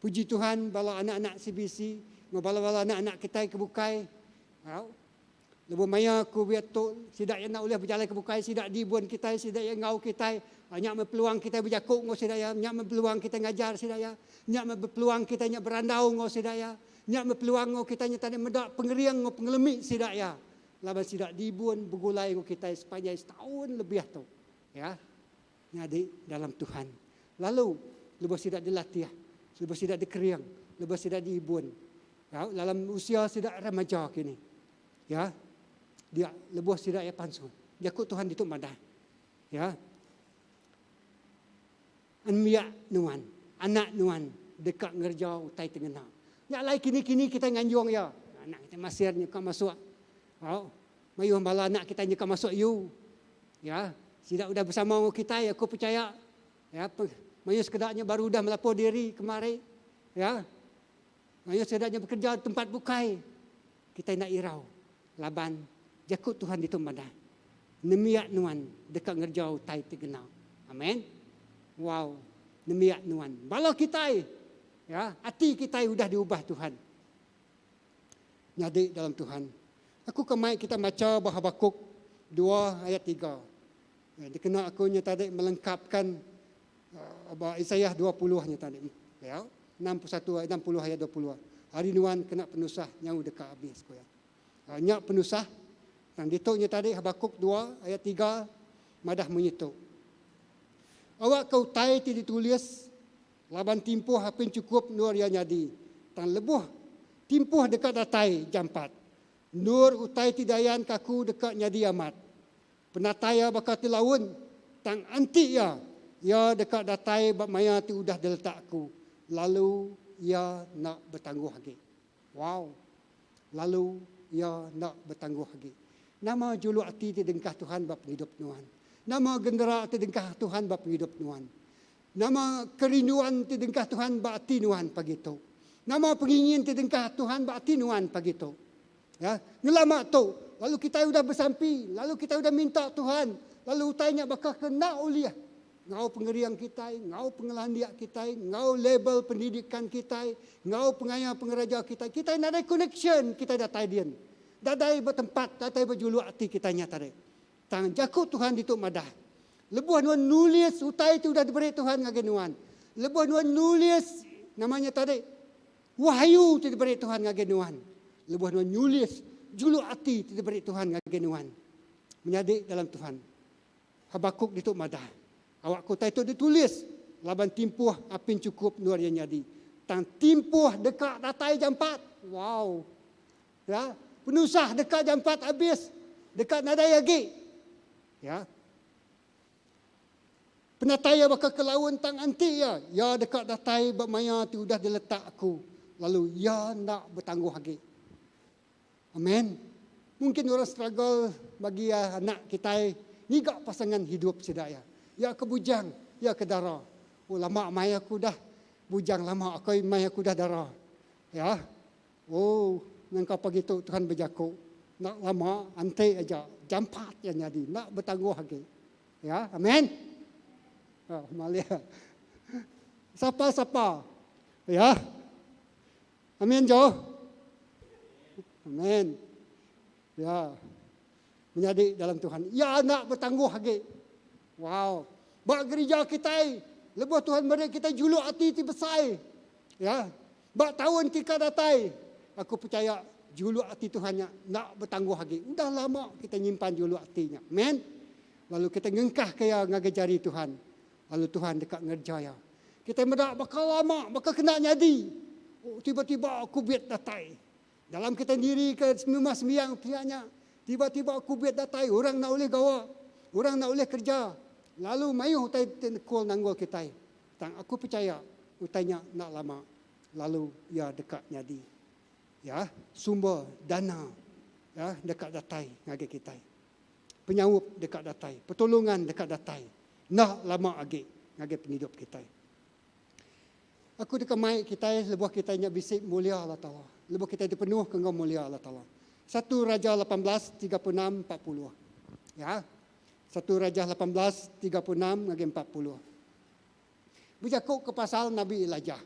puji Tuhan bala anak-anak CBC, enggau bala-bala anak-anak kitai ke bukai, ya, Lebuh maya ku tu, sida iya enda ulih bejalai ke bukai, sida dibun kitai, sida iya enggau kitai. Nya meh peluang kitai bejaku enggau sida iya, nya meh peluang kitai ngajar sida iya, nya meh peluang kitai nya berandau enggau sida iya, nya meh peluang enggau kitai nya tadi meda pengering enggau pengelemi sida iya laban sida dibun begulai enggau kitai sepanjai setaun lebih tu. Ya. Nyadi dalam Tuhan. Lalu lebuh sida dilatih, lebuh sida dikering, lebuh sida diibun, ya, dalam usia sida remaja kini. Ya. Dia lebuh sida iya pansut. Jaku Tuhan ditu madah. Ya. Nembiak nuan, anak nuan deka ngereja utai ti ngena. Nya alai kini-kini kitai nganjung iya. Anak kitai masir nyuka masuk. Au. Mayuh bala anak kitai nyuka masuk U. Ya, sida udah besama enggau kitai, aku pechaya. Ya, mayuh sekeda nya baru udah melapor diri kemari. Ya. Mayuh sekeda nya bekerja di tempat bukai. Kitai enda irau laban jaku Tuhan ditu madah, Nembiak nuan deka ngereja utai ti gena. Amen. Wow, nembiak nuan. Bala kitai, ya, ati kitai udah diubah Tuhan. Nyadi dalam Tuhan. Aku ke mai kita macha ba Habakuk dua ayat tiga. Dikena aku nya tadi melengkapkan ba Isaiah 20 nya tadi. Ya, 61 60 ayat 20. Hari nuan kena penusah nyau deka habis ku iya. Nya penusah. Tang ditu nya tadi Habakuk dua ayat tiga madah munyi tu. Awakka utai ti ditulis Laban timpuh apin chukup endur iya nyadi, tang lebuh timpuh deka datai jampat, endur utai ti diayanka aku deka nyadi amat. Penatai iya baka ti laun, tang anti iya, iya deka datai ba maya ti udah diletak aku, lalu iya enda betangguh agi. Wow! Lalu iya enda betangguh agi. Nama juluk ati ti dengkah Tuhan ba pengidup nuan? Nama genera ti dengkah Tuhan ba pengidup nuan? Nama kerinduan ti dengkah Tuhan ba ati nuan pagi tu? Nama pengingin ti dengkah Tuhan ba ati nuan pagi tu? Ya, ngelama tu, lalu kitai udah besampi, lalu kitai udah minta Tuhan, lalu utai nya baka ke enda ulih enggau pengering kitai, enggau pengelandik kitai, enggau label pendidikan kitai, enggau pengaya pengeraja kitai, kitai nadai connection kitai datai din. Dadai ba tempat, datai ba juluk ati kitai nya tadi. Tang jaku Tuhan ditu madah, lebuh nuan nulis utai ti udah diberi Tuhan ngagai nuan, lebuh nuan nulis nama nya tadi, wahyu ti diberi Tuhan ngagai nuan, lebuh nuan nyulis juluk ati ti diberi Tuhan ngagai nuan, menyadi dalam Tuhan. Habakuk ditu madah, awakka utai tu ditulis laban timpuh apin chukup endur iya nyadi. Tang timpuh deka datai jampat. Wow! Ya, penusah deka jampat abis, deka nadai agi. Ya. Penatai iya baka ke laun tang anti iya, iya deka datai ba maya ti udah diletak aku, lalu iya enda betangguh agi. Amen. Mungkin orang struggle bagi anak kitai ngiga pasangan hidup sida iya. Iya ke bujang, iya ke dara. Oh lama mai aku dah bujang lama aku mai aku dah dara. Ya. Oh, nengka pagi tu Tuhan bejaku, enda lama anti aja, jampat iya nyadi, enda betangguh agi. Ya, amen. Oh, malih. Sapa-sapa. Ya. Amin jo. Amen. Ya. Menyadi dalam Tuhan. Iya enda betangguh agi. Wow. Ba gerija kitai, lebuh Tuhan meri kitai juluk ati ti besai, ya, ba taun ti ka datai, aku pechaya juluk ati Tuhan nya enda betangguh agi. Udah lama kitai nyimpan juluk ati nya. Amen. Lalu kitai ngengkahka iya ngagai jari Tuhan, lalu Tuhan deka ngereja iya. Kitai meda baka lama, baka kena nyadi. Oh, tiba-tiba kubit datai. Dalam kitai nirika rumah sembiang pia nya, tiba-tiba kubit datai, orang enda ulih gawa, orang enda ulih kereja, lalu mayuh utai ti nekul nanggul kitai. Tang aku pechaya utai nya enda lama lalu iya deka nyadi. Ya, sumber dana ya deka datai ngagai kitai. Penyaup deka datai, pertolongan deka datai enda lama agi ngagai pengidup kitai. Aku deka mai kitai lebuh kitai nya bisi mulia Allah Taala, lebuh kitai dipenuhka enggau mulia Allah Taala. Satu Raja 18, 36, 40. Ya. Satu Raja 18, 36 ngagai 40. Bejaku ke pasal Nabi Elijah.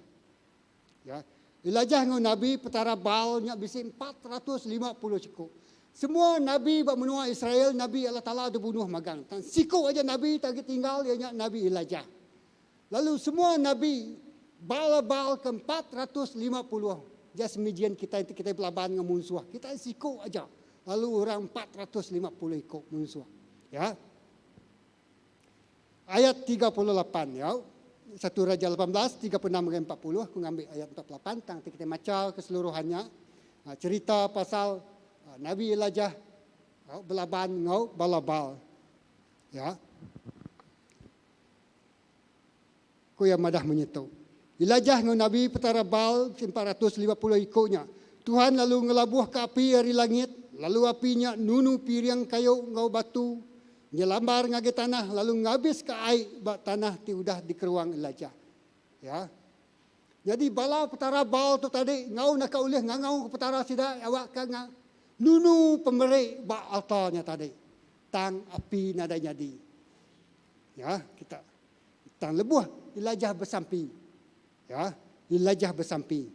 Ya. Elijah enggau Nabi Petara Baal nya bisi 450 siku. Semua nabi ba menua Israel, nabi Allah Taala dibunuh magang. Tang siku aja nabi ti agi tinggal iya nya Nabi Elijah. Lalu semua nabi Baal-Baal ke 450 just imagine kitai enti kitai belaban enggau munsuh kitai siku aja lalu orang 450 iku munsuh ya. Ayat 38 ya. Satu Raja 18, 36 ngagai 40 aku ngambi ayat 48 tang ti kitai macha keseluruhan nya ha, cerita pasal ha, Nabi Elijah ha, belaban enggau bala Baal. Ya. Ku iya madah munyi tu, Elijah enggau nabi Petara Baal ti 450 iku nya, Tuhan lalu ngelabuhka api ari langit, lalu api nya nunu piring kayu enggau batu, nyelambar ngagai tanah lalu ngabiska ai ba tanah ti udah dikeruang Elijah. Ya. Nyadi bala Petara Baal tu tadi enggau naka ulih ngangauka petara sida awakka nunu pemeri ba alta nya tadi. Tang api nadai nyadi. Ya, kita. Tang lebuh Elijah besampi. Ya, Elijah besampi.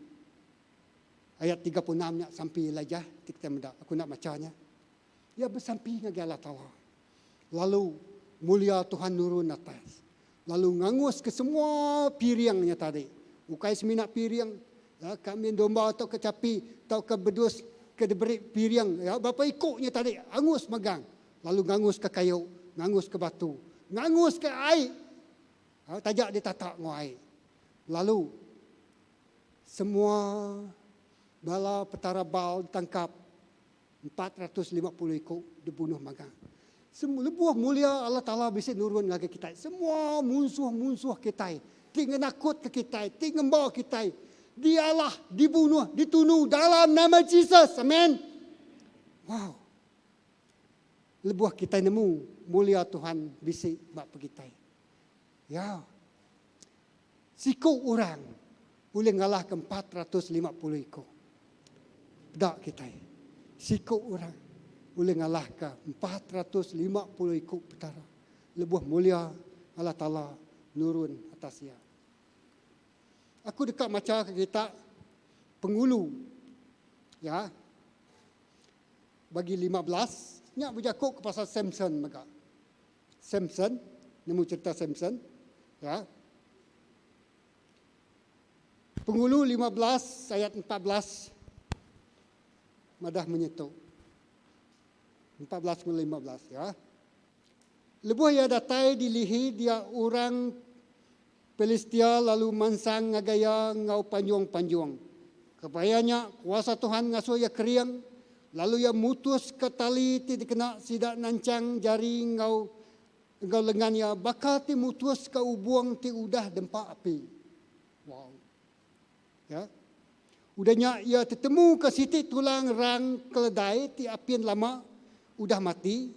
Ayat 36 nya sampi Elijah ti kita meda. Aku nak macha nya. Iya besampi ngagai Allah Taala. Lalu mulia Tuhan nurun atas. Lalu ngangus ke semua piring nya tadi. Ukai semina piring, ya, kambin domba tauka chapi tauka bedus ke diberi piring, ya, berapa iku nya tadi angus megang. Lalu nganguska kayu, nganguska batu, nganguska ai, taja ditata enggau ai. Lalu semua bala petara Baal ditangkap, 450 iku dibunuh magang. Lebuh mulia Allah Taala bisi nurun ngagai kitai, semua munsuh-munsuh kitai ti ngenakutka kitai, ti ngemba kitai, dialah, dibunuh, ditunu dalam nama Jesus. Amen. Wow. Lebuh kitai nemu mulia Tuhan bisi ba pegitai. Ya. Siku orang ulih ngalahka 450 iku. Peda kitai. Siku orang ulih ngalahka 450 iku Petara lebuh mulia Allah Taala nurun atas iya. Aku deka macha ke kita pengulu ya. Bagi 15, nya bejaku ke pasal Samson mega. Samson, nemu cerita Samson, ya. Pengulu 15 ayat 14 madah menyetu. 14 ngau 15 ya. Lebuh iya datai di Lihi dia orang Pilistia lalu mansang ngagai iya enggau panjung-panjung. Kepaya nya, kuasa Tuhan ngasuh iya kering, lalu iya mutuska tali ti dikena sida nanchang jari enggau enggau lengan iya baka ti mutuska ubung ti udah dempa api. Wow. Ya. Udah nya iya tetemuka siti tulang rang keledai ti apin lama udah mati.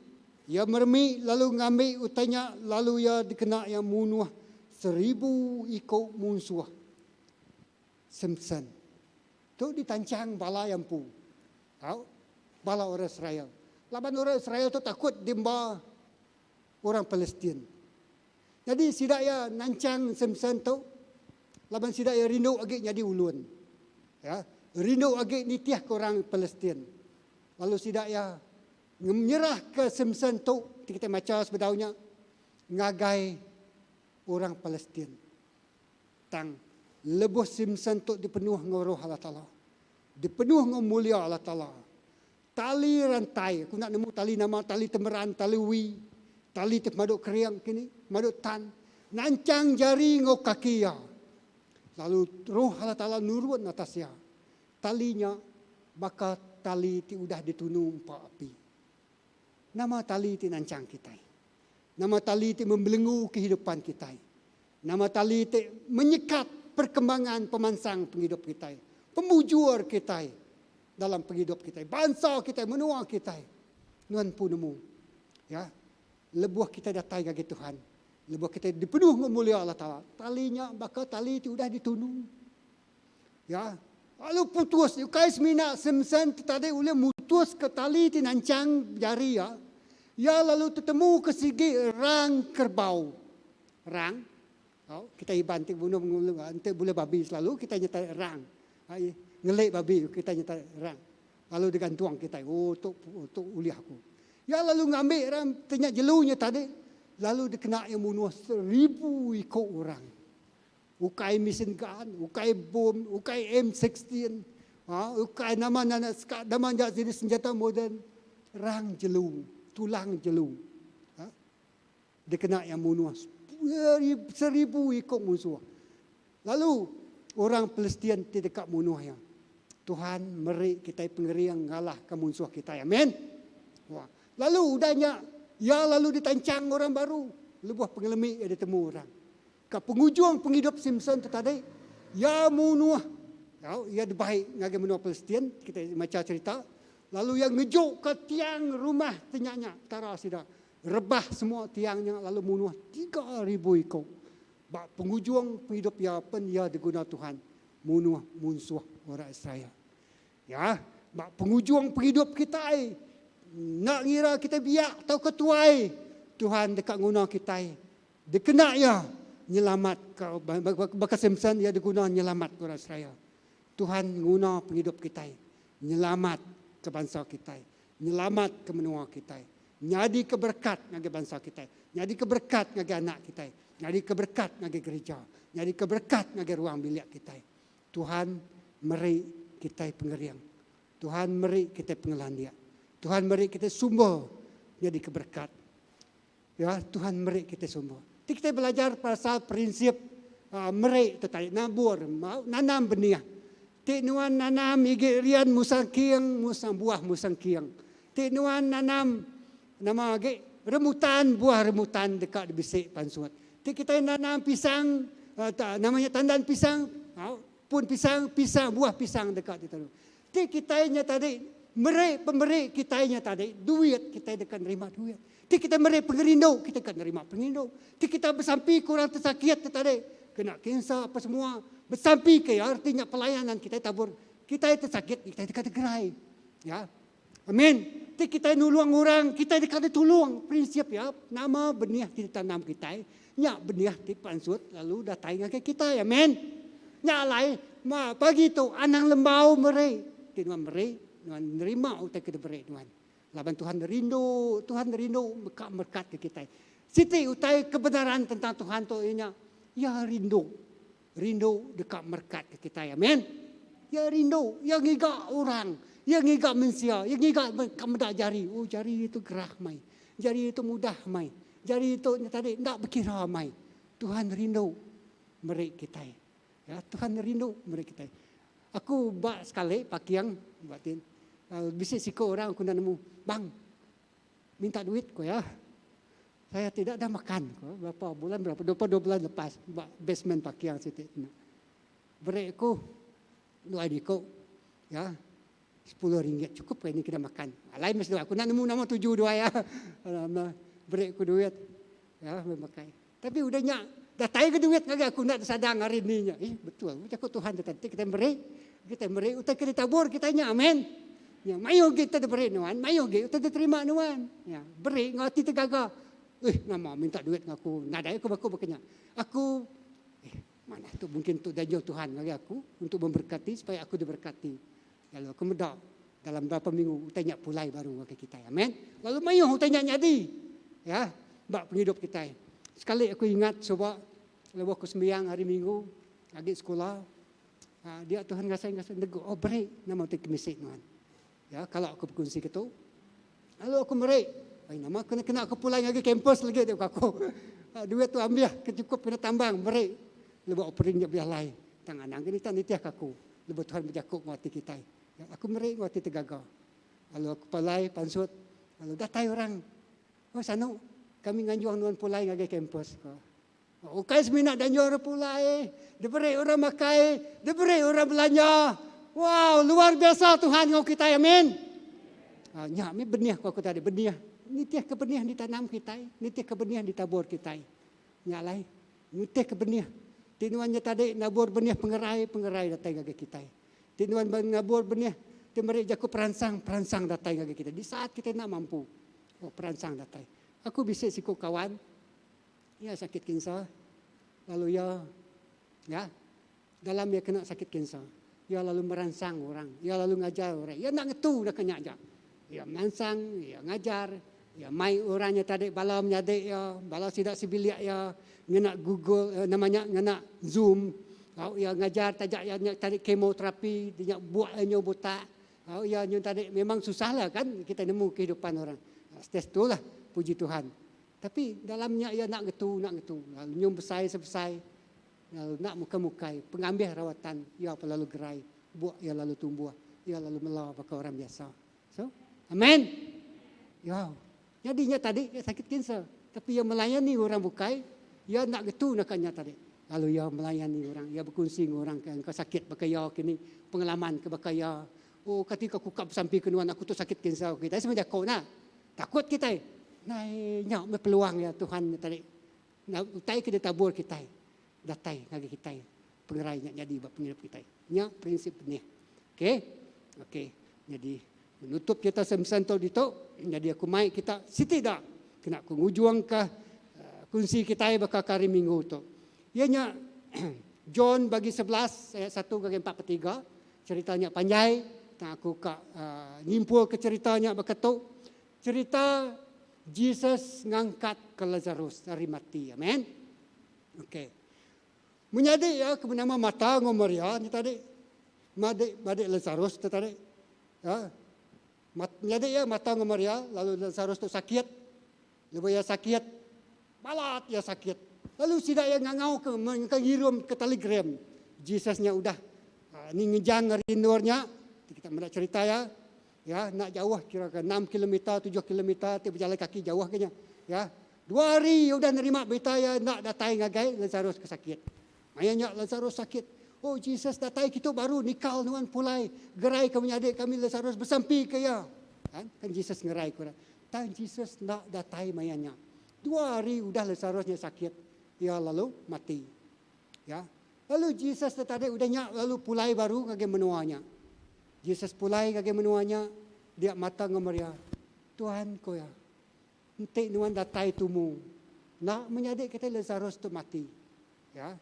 Iya meremi lalu ngambi utai nya lalu iya dikena iya munuh seribu iku munsuh. Samson. Tu ditanchang bala iya empu. Tau bala orang Israel. Laban orang Israel tu takut diemba orang Palestin. Nyadi sida iya nanchang Samson tu laban sida iya rindu agi nyadi ulun. Ya, rindu agi nitihka orang Palestin. Lalu sida iya nyerahka Samson tu ti kitai macha sebedau nya ngagai orang Palestin. Tang, lebuh Samson tu dipenuh enggau roh Allah Taala, dipenuh enggau mulia Allah Taala, tali rantai, aku enda nemu tali nama, tali temeran, tali wi, tali ti pemadu kering kini, pemadu tan, nanchang jari enggau kaki iya. Lalu roh Allah Taala nurun atas iya. Tali nya baka tali ti udah ditunu empa api. Nama tali ti nanchang kitai? Nama tali ti membelenggu kehidupan kitai? Nama tali ti menyekat perkembangan pemansang pengidup kitai, pemujur kitai dalam pengidup kitai, bansa kitai, menua kitai? Nuan empu nemu. Ya. Lebuh kitai datai ngagai Tuhan, lebuh kitai dipenuh enggau mulia Allah Taala, tali nya baka tali ti udah ditunu. Ya. Lalu putus, ukai semina Samson ti tadi ulih mutuska tali ti nanchang jari iya, iya lalu tetemuka sigi rang kerbau. Rang. Au, kitai Iban ti bunuh enti bulih babi selalu kitai nyata rang. Ai ngelik babi kitai nyata rang. Lalu digantung kitai, oh tu tu ulih aku. Iya lalu ngambi rang ti nya jelu nya tadi lalu dikena iya munuh seribu iku orang. Ukai mesin gun, ukai bom, ukai M16, ha, ukai nama nana seka nama nya jenis senjata moden, rang jelu, tulang jelu. Ha, dikena iya munuh seribu iku munsuh. Lalu orang Pilistin ti deka munuh iya. Tuhan meri kitai pengering ngalahka munsuh kitai. Amen. Wah. Lalu udah nya iya lalu ditanchang orang baru lebuh pengelemi iya ditemu orang. Ka pengujung pengidup Simson tu tadi, iya munuh, tau, iya dibai ngagai menua Palestin, kitai macha cherita, lalu iya ngejukka tiang rumah ti nya nya, petara sida, rebah semua tiang nya lalu munuh 3000 iku. Ba pengujung pengidup iya pen iya diguna Tuhan munuh munsuh orang Israel. Ya, ba pengujung pengidup kitai, enda ngira kitai biak tauka tuai, Tuhan deka nguna kitai Dikena iya nyelamatka baka Samson iya diguna nyelamatka orang Israel. Tuhan nguna pengidup kitai nyelamatka bansa kitai, nyelamatka menua kitai, nyadika berekat ngagai bansa kitai, nyadika berekat ngagai anak kitai, nyadika berekat ngagai gerija, nyadika berekat ngagai ruang bilik kitai. Tuhan meri kitai pengering. Tuhan meri kitai pengelandik. Tuhan meri kitai sumber nyadika berekat. Ya, Tuhan meri kitai semua. Ti kitai belajar pasal prinsip uh, meri tu tadi, nabur, nanam benih. Ti nuan nanam igi rian musang king, musang buah musang king. Ti nuan nanam nama agi remutan, buah remutan deka dibisi pansut. Ti kitai nanam pisang, uh, namanya tandan pisang, uh, pun pisang, pisang, buah pisang deka ditanu. Ti kitai nya tadi meri pemeri kitai nya tadi duit kitai deka nerima duit. Ti kitai meri pengerindu kitai deka nerima pengerindu. Ti kitai besampi ke orang ti sakit ti tadi kena kanser apa semua besampi ke iya reti nya pelayanan kitai tabur kitai ti sakit kitai deka digerai. Ya. Amin. Ti kitai nulung orang kitai deka ditulung. Prinsip iya nama benih ti ditanam kitai nya benih ti pansut lalu datai ngagai kitai. Amin. Nya alai ma pagi tu anang lembau meri. Ti nuan meri, nuan nerima utai ke diberi nuan. Laban Tuhan rindu, Tuhan rindu meka merekatka kitai. Siti utai kebenaran tentang Tuhan tu iya nya, iya rindu. Rindu deka merekatka kitai. Amin. Iya rindu, iya ngiga orang, iya ngiga mensia, iya ngiga ka meda jari. Oh jari tu gerah mai. Jari tu mudah mai. Jari tu nya tadi enda bekira mai. Tuhan rindu meri kitai. Ya, Tuhan rindu meri kitai. Aku ba sekali paking ba tin bisi siku orang aku enda nemu. Bang minta duit ku iya. Saya tidak ada makan ku berapa bulan berapa 22 bulan lepas ba basement paking siti. Beri aku dua iku ya sepuluh ringgit cukup ke ini kena makan. Alai meh seduai aku enda nemu nama tuju duai ya. Beri aku duit ya makai. Tapi udah nya datai ke duit ngagai aku enda disadang hari ni nya. Eh betul jaku Tuhan tu tadi kita meri kita meri utai ke ditabur kita nya amen. Nya mayuh agi utai diberi nuan mayuh agi utai diterima nuan. Nya beri enggau ati ti gaga. Eh nama minta duit enggau aku nadai aku baku baka nya. Aku eh manah tu mungkin tu danjung Tuhan ngagai aku untuk memberkati supaya aku diberkati. Lalu aku meda. Dalam berapa minggu utai nya pulai baru ngagai kitai. Amen. Lalu mayuh utai nya nyadi ya ba pengidup kitai. Sekali aku ingat suba lebuh aku sembiang hari minggu agi sekula dia Tuhan ngasai ngasai negu oh beri nama ti kemisi nuan. Ya kalau aku bekunsi ke tu lalu aku meri ai nama kena kena aku pulai ngagai kampus lagi tu aku. Duit tu ambih ke cukup kena tambang beri lebuh offering nya bejalai tang anang ke nitih nitih ke aku lebuh Tuhan bejaku enggau ati kitai. Aku meri enggau ati tegaga. Lalu aku pulai pansut lalu datai orang. Oh sanu kami nganjung nuan pulai ngagai kampus ko. Ukai semina dianjung orang pulai, diberi orang makai, diberi orang belanja. Wow, luar biasa Tuhan enggau kitai. Amin. Ha, nya mih benih ko aku tadi, benih. Nitih ke benih ditanam kitai, nitih ke benih ditabur kitai. Nya alai, nitih ke benih. Ti nuan nya tadi nabur benih pengerai, pengerai datai ngagai kitai. Ti nuan ngabur benih ti meri jaku peransang, peransang datai ngagai kitai. Di saat kitai enda mampu, oh peransang datai. Aku bisi siku kawan, iya sakit kanser, lalu iya ya dalam iya kena sakit kanser, iya lalu meransang orang, iya lalu ngajar orang. Iya enda ngetu naka nya aja. Iya meransang, iya ngajar, iya mai orang nya tadi bala menyadi iya, bala sida sebilik iya ngena Google eh, nama nya ngena Zoom. Au iya ngajar taja iya nya tadi kemoterapi, dia nya buak iya nyu butak. Au iya nyu tadi memang susah lah kan kita nemu kehidupan orang. Stage tu lah puji Tuhan. Tapi dalam nya iya enda ngetu, enda ngetu. Lalu nyu besai sebesai lalu enda mukai-mukai pengambih rawatan iya pun lalu gerai. Buk iya lalu tumbuh, iya lalu mela baka orang biasa. So, amen. Ya. Nyadi nya tadi iya sakit kanser, tapi iya melayani orang bukai, iya enda ngetu naka nya tadi. Lalu iya melayani orang, iya bekunsi enggau orang ke engka sakit baka iya kini, pengalaman ke baka iya. Oh, kati ka ku ka besampi ke nuan aku tu sakit kanser. Kitai sama jaku nah. Takut kitai. Nai nya meh peluang iya Tuhan nya tadi. Utai ke ditabur kitai datai ngagai kitai pengerai nya nyadi ba pengidup kitai. Nya prinsip benih. Okey. Okey. Nyadi menutup cerita Samson tu ditu, nyadi aku mai kita siti da kena ku ngujungka uh, kunsi kitai baka ke hari minggu tu. Iya nya John bagi 11 ayat 1 ngagai 4 per 3. Cerita nya panjai, tang aku ka uh, nyimpul ke cerita nya baka tu. Cerita Jesus ngangkat ke Lazarus ari mati. Amen. Okey. Menyadi iya ke benama Marta enggau Maria nya tadi madik madik Lazarus tu tadi. Ya. Menyadi iya Marta enggau Maria lalu Lazarus tu sakit. Lebuh iya sakit, balat iya sakit. Lalu sida iya ngangau ke engka ngirum ke telegram. Jesus nya udah ni ngejang ari endur nya. Kita meda cerita iya. Ya, enda jauh kira ke 6 kilometer, 7 kilometer ti bejalai kaki jauh ke nya. Ya. Dua hari iya udah nerima berita iya enda datai ngagai Lazarus ke sakit. Maya nya Lazarus sakit. Oh Jesus datai kitu baru nikal nuan pulai gerai ke menyadi kami Lazarus besampi ke iya. Kan, kan Jesus ngerai ke orang. Tang Jesus enda datai maya nya. Dua hari udah Lazarus nya sakit, iya lalu mati. Ya. Lalu Jesus tu tadi udah nya lalu pulai baru ngagai menua nya. Jesus pulai ngagai menua nya, dia mata enggau Maria. Tuhan, ku iya, enti nuan datai tumu, enda menyadi kitai Lazarus tu mati. Ya.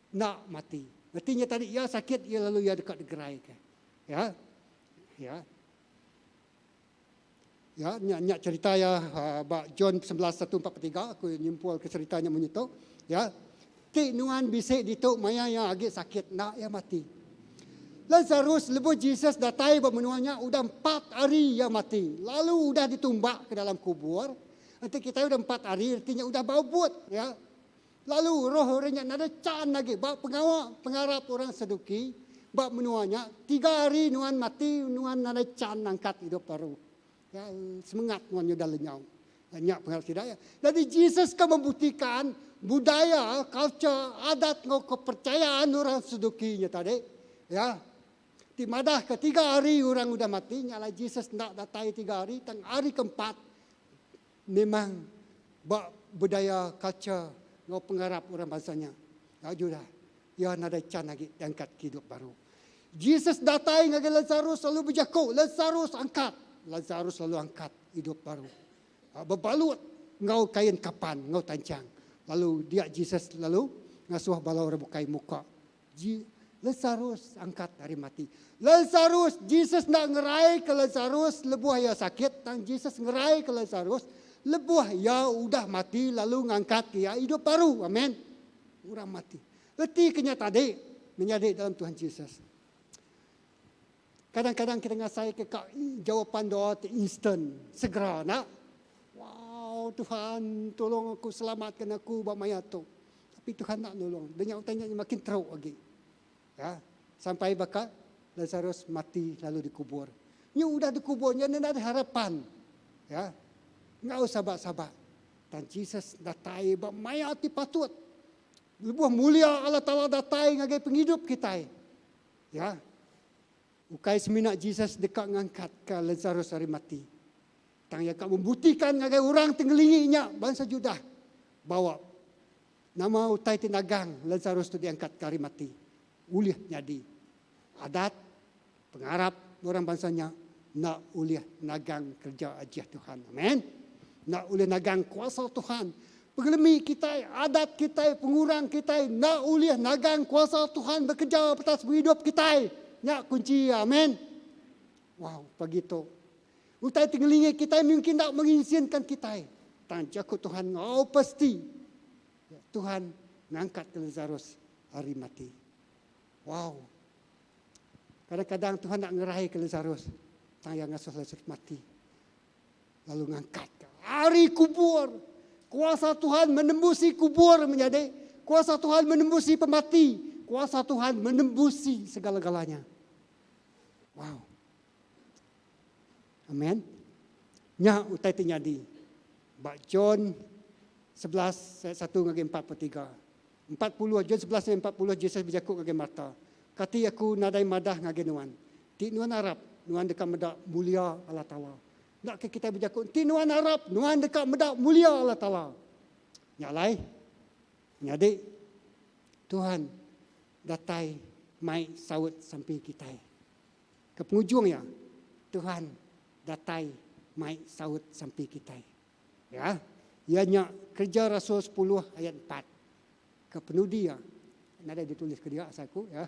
Enda mati. Reti nya tadi iya sakit, iya lalu iya deka digeraika. Ya. Ya. Ya, nya nya cerita iya ba John 11 1 43 aku nyimpul ke cerita nya munyi tu. Ya. Ti nuan bisi ditu maya iya agi sakit enda iya mati. Lazarus lebuh Jesus datai ba menua nya udah empat hari iya mati lalu udah ditumbak ke dalam kubur. Enti kitai udah empat hari reti nya udah bau but ya. Lalu roh orang nya nadai chan agi ba pengawa pengarap orang Saduki ba menua nya, tiga hari nuan mati nuan nadai chan angkat idup baru. Ya, semengat nuan nya udah lenyau. Nya pengarap sida ya. Jadi Jesus ke membuktikan budaya, culture, adat enggau kepercayaan orang Saduki nya tadi, ya. Ti madah ke tiga hari orang udah mati, nya alai Jesus enda datai tiga hari, tang hari keempat Memang ba budaya, culture enggau pengarap orang bansa nya, ya Judah, iya nadai chan agi diangkat ke idup baru. Jesus datai ngagai Lazarus lalu bejaku, Lazarus, angkat! Lazarus lalu angkat idup baru. Bebalut enggau kain kapan enggau tanchang. Lalu dia Jesus lalu ngasuh bala orang bukai muka. Lasarus angkat ari mati. Lasarus, Jesus enda ngeraika Lasarus lebuh iya sakit, tang Jesus ngeraika Lasarus lebuh iya udah mati lalu ngangkatka iya idup baru. Amen. Orang mati. Reti ke nya tadi, menyadi dalam Tuhan Jesus. Kadang-kadang kita ngasaika ka jawapan doa ti instant, segera enda. Wow, Tuhan, tolong aku, selamatkan aku ba maya tu. Tapi Tuhan enda nulung. Denya utai nya makin teruk agi. Ya, sampai baka Lazarus mati lalu dikubur. Nyu udah dikubur nya enda ada harapan. Ya. Enggau sabak-sabak. Tang Jesus datai ba maya ti patut. Lebuh mulia Allah Taala datai ngagai pengidup kitai. Ya. Ukai semina Jesus deka ngangkatka Lazarus ari mati. Tang iya ka membuktikan ngagai orang ti ngelingi nya bansa Judah bawa nama utai ti nagang Lazarus tu diangkatka ari mati ulih nyadi. Adat, pengarap orang bansa nya enda ulih nagang kereja ajih Tuhan. Amen. Enda ulih nagang kuasa Tuhan. Pengelemi kitai, adat kitai, pengurang kitai enda ulih nagang kuasa Tuhan bekereja atas pengidup kitai. Nya kunchi iya. Amen. Wow, pagi tu. Utai ti ngelingi kitai mungkin enda mengizinkan kitai. Tang jaku Tuhan enggau pasti. Tuhan ngangkatka Lazarus ari mati. Wow. Kadang-kadang Tuhan enda ngeraika Lazarus. Tang iya ngasuh Lazarus mati. Lalu ngangkatka ari kubur. Kuasa Tuhan menembusi kubur menyadi. Kuasa Tuhan menembusi pemati. Kuasa Tuhan menembusi segala-galanya. Wow. Amen. Nya utai ti nyadi ba John 11 ayat 1 ngagai 43. 40, John 11 ayat 40 Jesus bejaku ngagai Marta, Kati aku nadai madah ngagai nuan, ti nuan arap, nuan deka meda mulia Allah Taala. Enda ke kitai bejaku, enti nuan arap, nuan deka meda mulia Allah Taala. Nya alai, menyadi, Tuhan datai mai saut sampi kitai. Ke pengujung iya, Tuhan datai mai saut sampi kitai. Ya, iya nya Kereja Rasul sepuluh ayat empat. Ke penudi iya, nadai ditulis ke dia asal aku ya.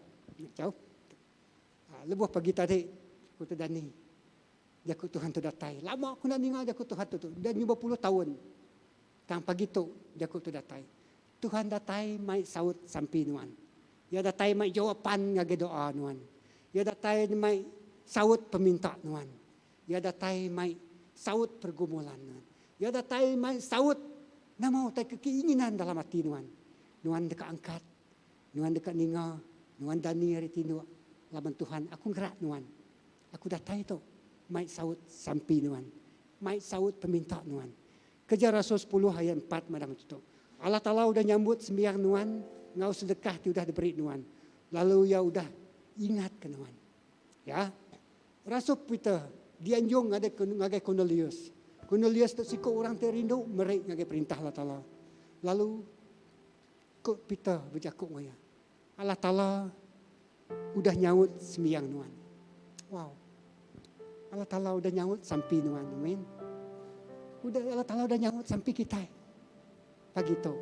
Jauh. Ha, lebuh pagi tadi aku tu dani. Jaku Tuhan tu datai. Lama aku enda ninga jaku Tuhan tu tu. Dah nyuba puluh taun. Tang pagi tu jaku tu datai. Tuhan datai mai saut sampi nuan. Iya datai mai jawapan ngagai doa nuan. Iya datai mai saut peminta nuan. Iya datai mai saut pergumulan nuan. Iya datai mai saut nama utai ke keinginan dalam ati nuan. Nuan deka angkat, nuan deka ninga, nuan dani ari tinduk laban Tuhan aku ngerak nuan. Aku datai tu mai saut sampi nuan, mai saut peminta nuan. Kereja Rasul sepuluh ayat empat madah macam tu, Allah Taala udah nyambut sembiang nuan enggau sedekah ti udah diberi nuan, lalu Iya udah ingatka nuan. Ya. Rasul Peter dianjung ngagai ngagai Kornelius. Kornelius tu siku orang ti rindu meri ngagai perintah Allah Taala. Lalu ku Peter bejaku enggau iya, Allah Taala udah nyaut sembiang nuan. Wow. Allah Taala udah nyaut sampi nuan. Amin. Udah Allah Taala udah nyaut sampi kitai. Pagi tu.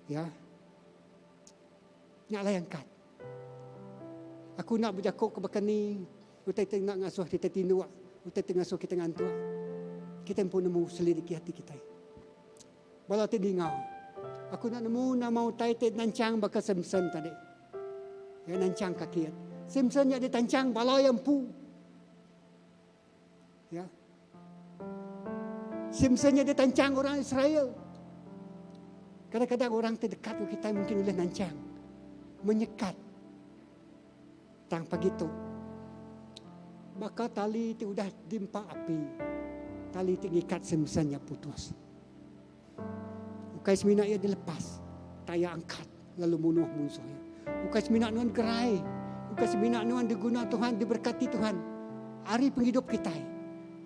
Ya. Nya alai angkat. Aku enda bejaku ke baka ni utai ti enda ngasuh kitai tinduk, utai ti ngasuh kitai ngantuk. Kitai empu nemu selidiki ati kitai. Bala ti ninga, aku enda nemu nama utai ti nanchang baka Samson tadi. Iya nanchang kaki iya. Samson nya ditanchang bala iya empu. Ya. Samson nya ditanchang orang Israel. Kadang-kadang orang ti dekat dengan kitai mungkin ulih nanchang, menyekat. Tang pagi tu, baka tali ti udah diempa api, tali ti ngikat Samson nya putus. Ukai semina iya dilepas, tang iya angkat lalu munuh munsuh iya. Ukai semina nuan gerai, ukai semina nuan diguna Tuhan, diberkati Tuhan. Ari pengidup kitai,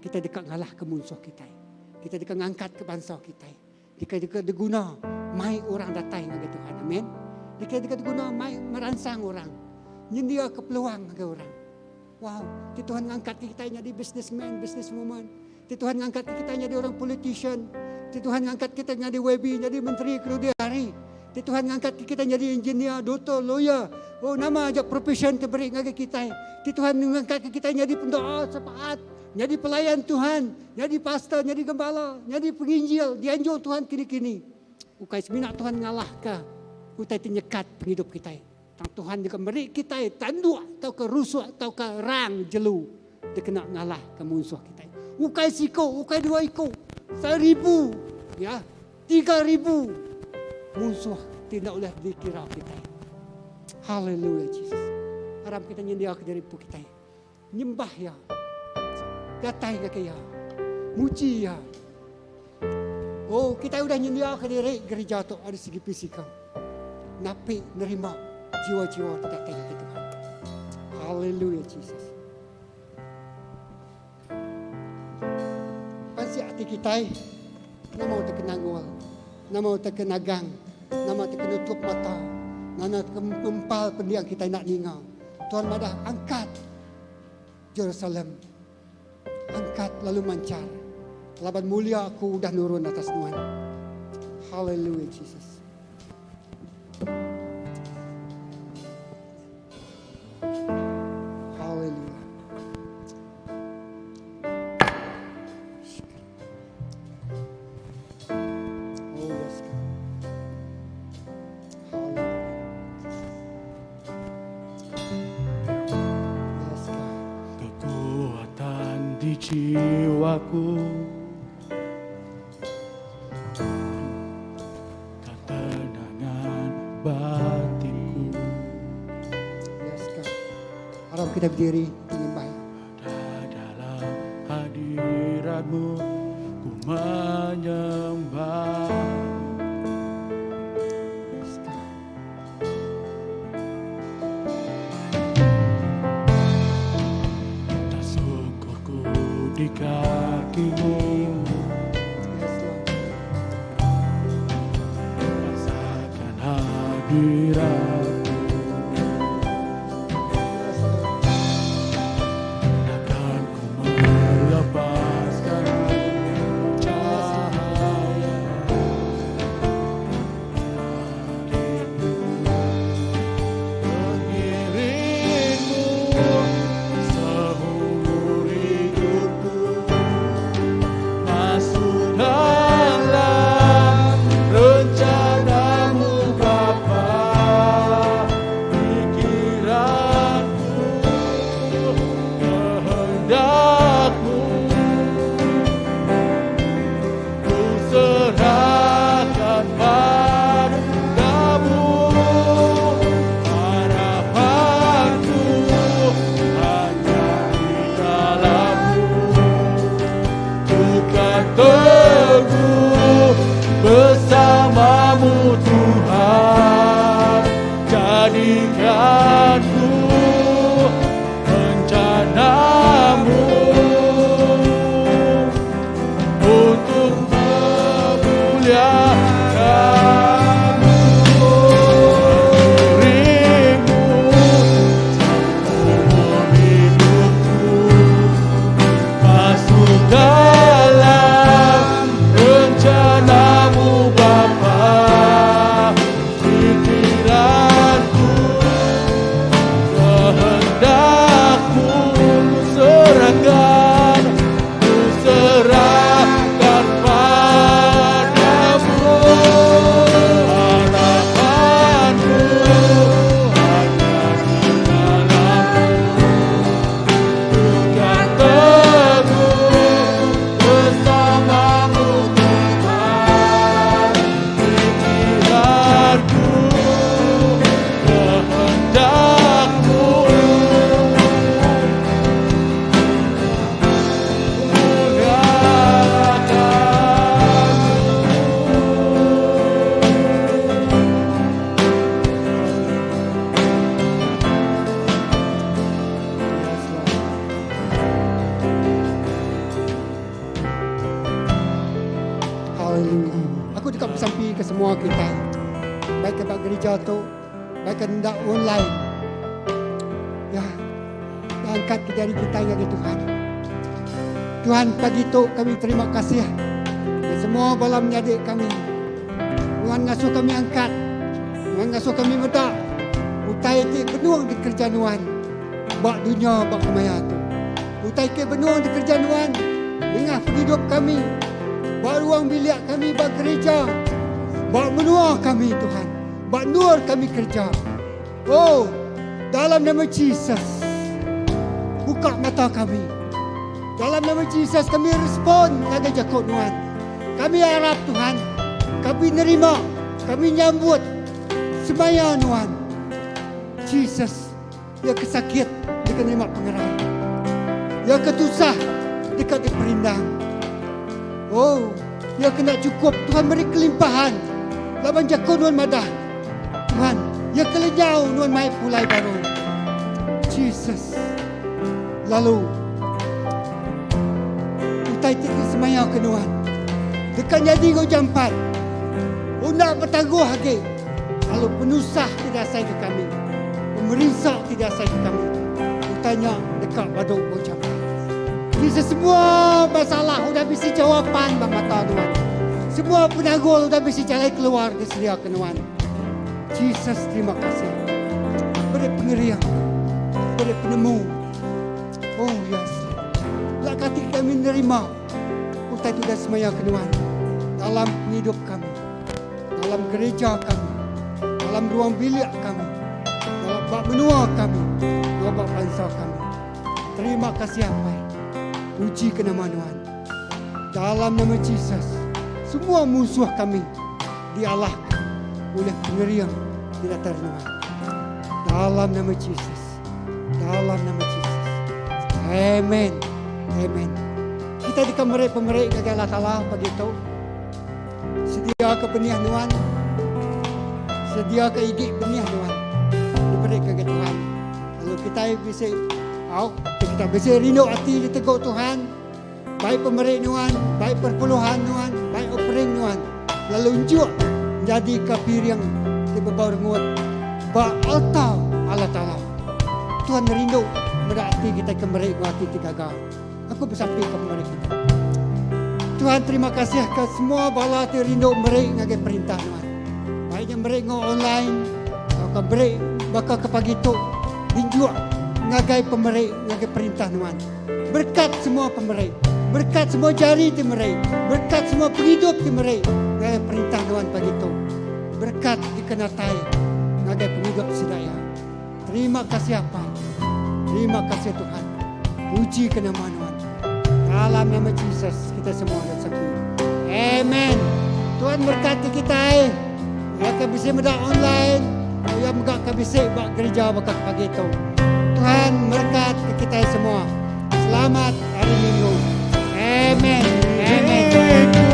kitai deka ngalahka munsuh kitai. Kitai deka ngangkatka bansa kitai. Kitai deka diguna mai orang datai ngagai Tuhan. Amen. Kitai deka diguna mai meransang orang, nyendiaka peluang ngagai orang. Wow, ti Tuhan ngangkatka kitai nyadi businessman, businesswoman. Ti Tuhan ngangkat kitai nyadi orang politician. Ti Tuhan ngangkat kitai nyadi YB, nyadi menteri kemudian hari. Ti Tuhan ngangkat ke kitai nyadi engineer, doktor, lawyer, oh nama aja profession ti beri ngagai kitai. Ti Tuhan ngangkat ke kitai nyadi pendoa sepaat, nyadi pelayan Tuhan, nyadi pastor, nyadi gembala, nyadi penginjil, dianjung Tuhan kini-kini. Ukai semina Tuhan ngalahka utai ti nyekat pengidup kitai. Tang Tuhan deka meri kitai tanduk tauka rusuk tauka rang jelu dikena ngalahka munsuh kitai. Ukai siku, ukai dua iku, seribu, ya, 3000 munsuh ti enda ulih dikira kitai. Haleluya Jesus. Aram kita nyendiaka diri empu kitai. Nyembah Iya. Datai ngagai Iya. Muji Iya. Oh, kitai udah nyendiaka diri gerija tu ari segi fizikal. Napi nerima jiwa-jiwa ti datai ngagai Tuhan. Haleluya Jesus. Pansik ati kitai nama utai ke nangul, nama utai ke nagang, nama utai ke nutup mata, nama utai ke ngempal pendiang kitai enda ninga. Tuhan madah angkat Jerusalem, angkat lalu manchar laban mulia aku udah nurun atas nuan. Hallelujah Jesus. Hallelujah. Oh yes God. Hallelujah. Yes God. Kekuatan di jiwaku Ketenangan batinku. Yes God. Aram kita berdiri menyembah. Ada dalam hadiratmu ku menyembah. Yes God. Tak sungguhku di kakimu. Yes Lord. Rasakan hadiratmu. Yes Lord. Takkan ku melepaskan cahaya dirimu, mengiringmu seumur hidupku. Masuk dalam rencanamu Bapa, pikiranku, kehendakmu ku serahkan padamu. Harapanku hanya di dalammu, ku kan teguh bersamamu Tuhan. Jadikan ku rencanamu untuk memuliakanmu, dirimu seumur hidupku. Masuk dalam rencanamu Bapa, pikiranku, kehendakmu ku serahkan, ku serahkan padamu. Harapanku hanya di dalammu, ku kan teguh bersamamu Tuhan. Pikiranku, kehendakmu muliakanmu. Yes Lord. Hallelujah. Aku deka besampi ke semua kita. Baik ke ba gereja tu, baik ke enda online. Ya. Kita angkat ke jari kita ngagai Tuhan. Tuhan pagi tu kami terima kasih. Dan semua bala menyadi kami. Tuhan ngasuh kami angkat. Nuan ngasuh kami meda utai ti benung dikereja Nuan ba dunya ba kemaya tu. Utai ke benung dikereja Nuan nengah pengidup kami, ba ruang bilik kami, ba gereja, ba menua kami Tuhan, ba endur kami kereja. Oh, dalam nama Jesus, buka mata kami. Dalam nama Jesus kami respon ngagai jaku Nuan. Kami arap Tuhan, kami nerima, kami nyambut semaya Nuan. Jesus, iya ke sakit deka nerima pengerai. Iya ke tusah deka diperindang. Oh, iya ke enda chukup Tuhan meri kelimpahan laban jaku Nuan madah. Tuhan, iya ke lenyau Nuan mai pulai baru. Jesus. Lalu utai ti disemaya ke Nuan deka nyadi enggau jampat. Enda betangguh agi lalu penusah ti diasaika kami, pemerinsa ti diasaika kami, utai nya deka badu enggau jampat. Jesus semua masalah udah bisi jawapan ba mata Nuan. Semua penanggul udah bisi jalai keluar disediaka Nuan. Jesus terima kasih. Beri pengering, beri penemu. Oh yes. Lak kati kami nerima utai tu dah semaya ke Nuan dalam pengidup kami, dalam gereja kami, dalam ruang bilik kami, dalam bak menua kami, enggau bak bansa kami. Terima kasih Apai. Puji ke nama Nuan. Dalam nama Jesus, semua musuh kami dialahka ulih pengering ti datai ari Nuan. Dalam nama Jesus. Dalam nama Jesus. Amen. Amen. Kita deka meri pemeri ngagai Allah Taala pagi tu. Sedia ke benih nuan. Sedia ke igi benih nuan. Diberi ke ngagai Tuhan. Lalu kita bisi au kita bisi rindu ati ditegu Tuhan. Baik pemeri nuan, baik perpuluhan nuan, baik offering nuan. Lalu enjuk nyadika piring ti bebau rengut ba altar Allah Taala. Tuhan rindu meda ati kitai ke meri enggau ati ti gaga. Aku besampi ke pemeri kitai. Tuhan terima kasih ke semua bala ti rindu meri ngagai perintah nuan. Baik nya meri enggau online tauka meri baka ke pagi tu dinjuk ngagai pemeri ngagai perintah nuan. Berekat semua pemeri. Berekat semua jari ti meri. Berekat semua pengidup ti meri ngagai perintah nuan pagi tu. Berekat dikenatai ngagai pengidup sida iya. Terima kasih Apai. Terima kasih Tuhan. Puji ke nama nuan. Dalam nama Jesus kita semua dan sapi. Amen. Tuhan berkati kita. Ya ke bisi meda online, ya mega ke bisi ba gereja baka pagi tu. Tuhan berkat ke kita semua. Selamat hari Minggu. Amen. Amen.